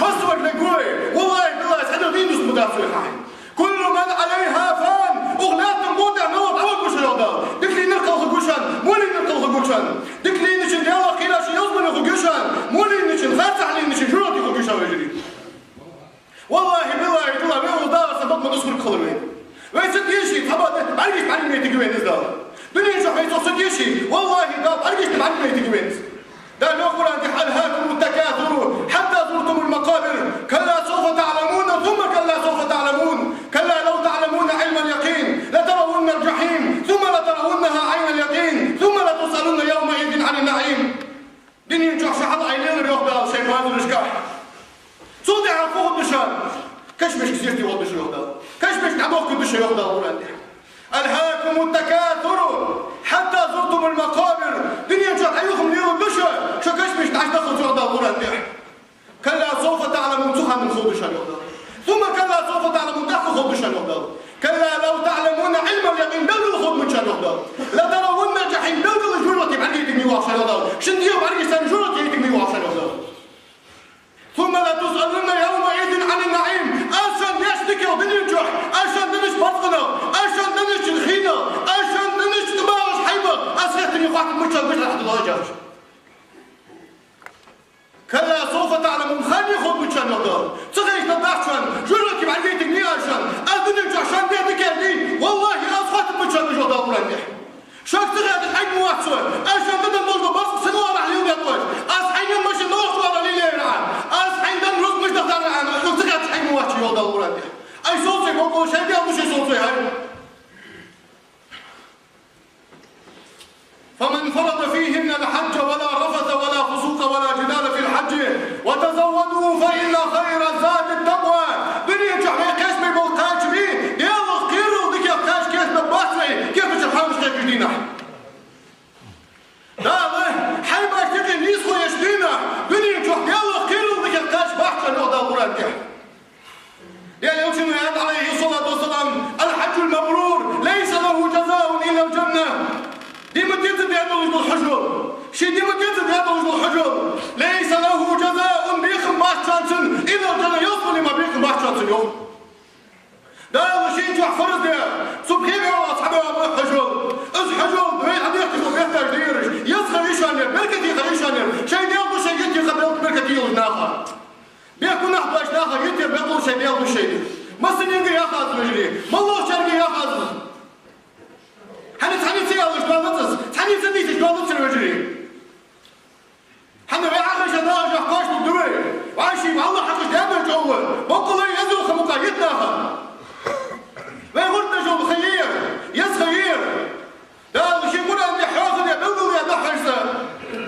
Массавар лег вай, валлахӀи, биллахӀи, цхьа дийнахьа дус ма дац вай хьай. كل من عليها فان, укх лаьттан букъа тӀа мел ва, дӀаваргва шо, йоах Дала. Дика лийнар кхелхаргва шоана, во лийнар кхелхаргва шоана. Дика лийначун Даьлах кхераш ялсмале хургья шоана, во лийначун, харцахьа лийначун жожагӀате хургья шоана, вежарий. ВаллахӀи, биллахӀи, таллахӀи, вай укхаза дагӀар сан бакъ ма дус хург хилар вайна. Вай ца теший, цхьабакъда бӀаргашта бӀаргаметтиг вайна из Дала. Дунен чу вай цох ца теший, валлахӀи, Дала бӀаргашта бӀаргаметтиг вайна из. Дала йоах Къуръан тӀа: ألهاكم التكاثر حتى زرتم المقابر كلا سوف تعلمون ثم كلا سوف تعلمون كلا لو تعلمون علم اليقين لترون الجحيم ثم لترونها عين اليقين ثم لتسألن يومئذ عن النعيم. Дунен чу шо хьалаайдалар, йоах Дала, шоай кхоазарашка. Цул тӀехьагӀа фу хургда шоана? Кашамашка сийрда хургда шо, йоах Дала. Кашамашка дӀадохкаргда шо, йоах Дала Къуръан тӀа. ألهاكم التكاثر حتى زرتم المقابر. Дунен чу хьаюхам леларгда шо, шо кашамашка дӀачудахалца, йоах Дала Къуръан тӀа. كلا سوف تعلمون, цу хана хургда шоана, йоах Дала. ثم كلا سوف تعلمون, тӀаккха хургда шоана, йоах Дала. كلا لو تعلمون علم اليقين, белгала хургда шоана, йоах Дала. لترون الجحيم, белгала жожагӀате бӀаргаяйтаргья оаха шоана, йоах Дала. Шун дегӀа бӀаргашта шоана жожагӀате яйтаргья оаха шоана, йоах Дала. ثم لتسألن يومئذ عن النعيم. Аз шоана деш дикагӀа дунен чу, аз шоана деннача барзкъанах, аз шоана деннача хинах, аз шоана деннача тӀабагӀача хьайбах, аз хеттаргья, хоаттаргба шоана, мишта хьадоагӀа яхаш. كلا سوف تعلمون, ханна хургда шоана, йоах Дала. Ца хеташ дац шоана, жожагӀате бӀаргаяйтаргья аз шоана. Аз дунен чу шоана деш дикагӀа дий, валлахӀи, аз хоаттаргба шоана, йоах Дала Къуръан тӀа. Шуга ца хеташ Ӏайна ма вац со. Аз шоана денна дола барзкъа сенна лоархӀа леладаьд оаш? Аз хьайна машин нохча лоархӀа лелаяьр Ӏа? Аз хьайна денна рузкъа мишта дахьар Ӏа? Шуга ца хеташ Ӏайна ма вац, йоах Дала Къуръан тӀа. Ай, сов цай бокъо, шоай Даьла душай сов цай, хӀай. فمن فرض فيهن الحج ولا رفث ولا فسوق ولا جدال في الحج وتزودوا فإن خير الزاد التقوى. Дунен чу вай кхеташ бе бола кхача бе, Даьлах кхерар дикагӀа кхача кхеташ бац вай, кхетача хьамаш кхеташ дийнахьа. Дала хьайбаш тӀехьа нийсхо еш дийнахьа, дунен чу Даьлах кхерар дикагӀа кхача бац шоана, йоах Дала Къуръан тӀа. Даьла Элчано аьннад, عليه الصلاة والسلام: الحج المبرور ليس له جزاء إلا الجنة. Ди ма дезза даь долаш дола хьажол, ший ди ма дезза даь долаш дола хьажол, ليس له جزاء, бекхам бац шоана цун, إلا الجنة, ялсмале мара бекхам бац шоана цун, йоах. Дала шийна чу фарз даь, цу пхе бӀаьвах цхьа бӀаь ба хьажол. Из хьажол вай хьадехкаш дола бетташ да ераш, еза ха я шоана ер, беркате ха я шоана ер, шоай Даьла душай йита ха, бер-, беркате йолаш наха. Бехк-гунахь доацаш наха йита ер бекъал шоай Даьла душай. Массанега яха аз, вежарий, моллагӀчарга яха аз. ХӀана цхьанне ца аьлча доалац из, цхьанне ца дийцача доалац из, вежарий. ХӀана вай Ӏахайша нахаша кхоачалургда вай? Вай ший валла хьакъаш даьбар чӀоагӀа, боккъала еза ха мукъагӀа йита наха. Вай гӀурташ йола ха я ер, еза ха я ер. Дала ший Къуръан тӀа хьоахадаь, белгалдаь да хьайса.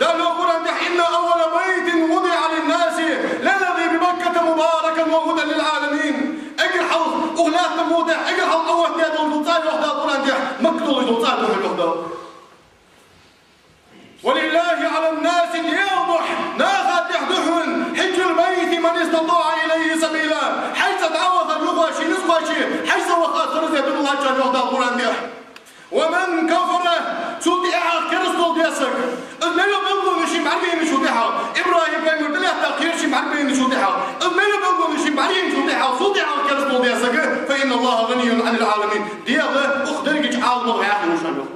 Дала йоах Къуръан тӀа: إن أول بيت وضع للناس للذي ببكة مباركا وهدى للعالمين. Эггара хьалха, укх лаьттан букъа тӀа, эггара хьалха Ӏооттадаь дола цӀа, йоах Дала Къуръан тӀа, Макка долаш дола цӀа да, йоах Дала. ولله على الناس, Даьла духьа, наха тӀехьа да хьона, حج البيت من استطاع إليه سبيلا. Хьайца дӀаваха юха ший низ кхоаче, хьайца ваха фарз я, дукха лаччан, йоах Дала Къуръан тӀа. ومن كفر, цул тӀехьагӀа керастал даь саг. Из мел йола белгало шийна бӀаргаяйначул тӀехьагӀа, ИбрахӀим пайхамар тӀалаьтта кхера шийна бӀаргаяйначул тӀехьагӀа, из мел йола белгало шийна бӀаргаяйначул тӀехьагӀа, цул тӀехьагӀа керастал даь саг, فإن الله غني عن العالمين. Даьла укх дерригача Ӏаламах вӀаьхий ва шоана, йоах.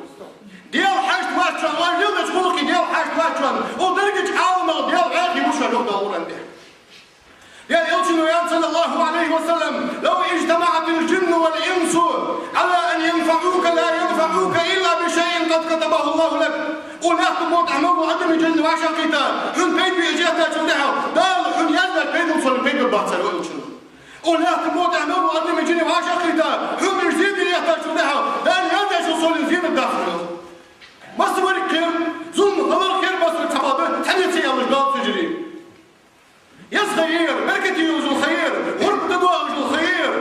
Даьла хьашт вац шоана, оаш леладеча гӀулакхе Даьла хьашт вац шоана, укх дерригача Ӏаламах Даьла вӀаьхий ва шоана, йоах Дала Къуръан тӀа. Ер Элчано аьннад, صلى الله عليه وسلم: لو اجتمعت الجن والإنس على أن ينفعوك لا ينفعوك إلا بشيء قد كتبه الله لك. Укх лаьттан букъа тӀа мел бола адамий, жинний вӀашагӀкхийтта, хьона пайда бе уж еттачул тӀехьагӀа, Дала хьона яздеш пайдал царна пайда бергбац цар, йоах Элчано. Укх лаьттан букъа тӀа мел бола адамий, жинний вӀашагӀкхийтта, хьона уж зе де еттачул тӀехьагӀа, Дала яздеш царна зе дергдац цар, йоах. Массавар кхер, зулам хилар кхер, массавар цхьабакъда, цхьанне ца яллаш далац, йижарий. Еза хайр, беркате йолаш йола хайр, гӀурба тӀадоагӀаш йола хайр.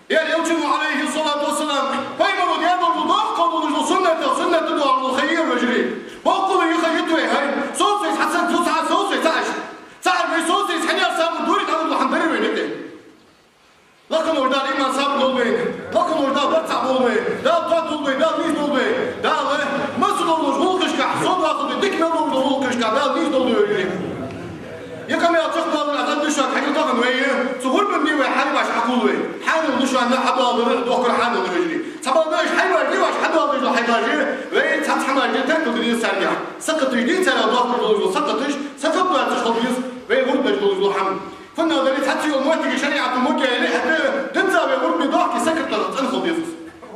Ер Элчано, عليه الصلاة والسلام, пайхамаро даь долаш дола, доккха долаш дола суннатах суннат тӀадоагӀаш йола хайр, йижарий. Боккъала юха йита вай, хӀай, соцаве хьа ца, цу цхьа соцаве ца Ӏаш. Цхьа вай соцаве хьанех самый дург хӀама да хьона дарий вай никъ. Лакха волча Дала иман, сабар лолда вайна. Лакха волча Дала барт цхьа болба вай. Дала тоаба долда вай, Дала нийса долда вай. Дала массадолча гӀулакхашка совдоаккхалда вай, дика мел долча гӀулакхашка Дала нийса долда вай, йижарий. Ер къамаьл чакхдоаллар аз аьннад шуга, хьажал тахан вай, цу гӀурбан ди вай хьайбаш хьакхувл вай. Хьанал да шоана хьадоаладар, дохкар хьанал да, йижарий. Цхьабакъда уж хьайбаш дий, ваш хьадоаладеш дола хьайбаш, вай цхьацца хӀамаш де теркал дергда царгахьа. Сакхаташ дий царех дохкаш долаш дола сакхаташ, сакхат доацаш хила деза вай гӀурбанаш долаш дола хӀама. ХӀана аьлча цхьацца йола моттиг шариӀата мукъа яь яле а, хӀаьта динца вай гӀурбан ди дохке сакхатах цӀена хила деза из.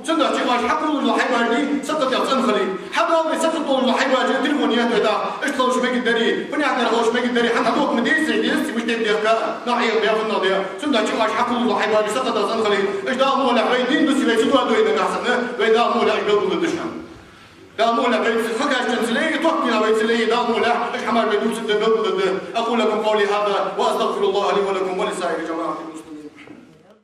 Цудухьа вай хьакхувлаш дола хьайбаш дий сакхатах цӀена хиле. Хьадоаладе сакхат долаш дола хьайбаш, телефон еттаве дӀа, иштта хилча мегаргдарий, фуннагӀа хилча мегаргдарий, хӀана доккха ма дезаш деза, мишта дехка, нах Ӏеха бехунна де. Цудухьа вай хьакхувлаш дола хьайбаш сакхатах цӀена хиле. Иштта Дала мукъ лахь вай дин дуси вай ца доадой нагахьа санна, вай Дала мукъ лахь уж белгалдергда шоана. Дала мукъ лахь вай хакашчунца ле, тохкина вай ца ле, Дала мукъ лахь, уж хӀамаш вай дувцаргда, белгалдергда. أقول لكم قولي هذا وأستغفر الله لي ولكم ولسائر الجماعة.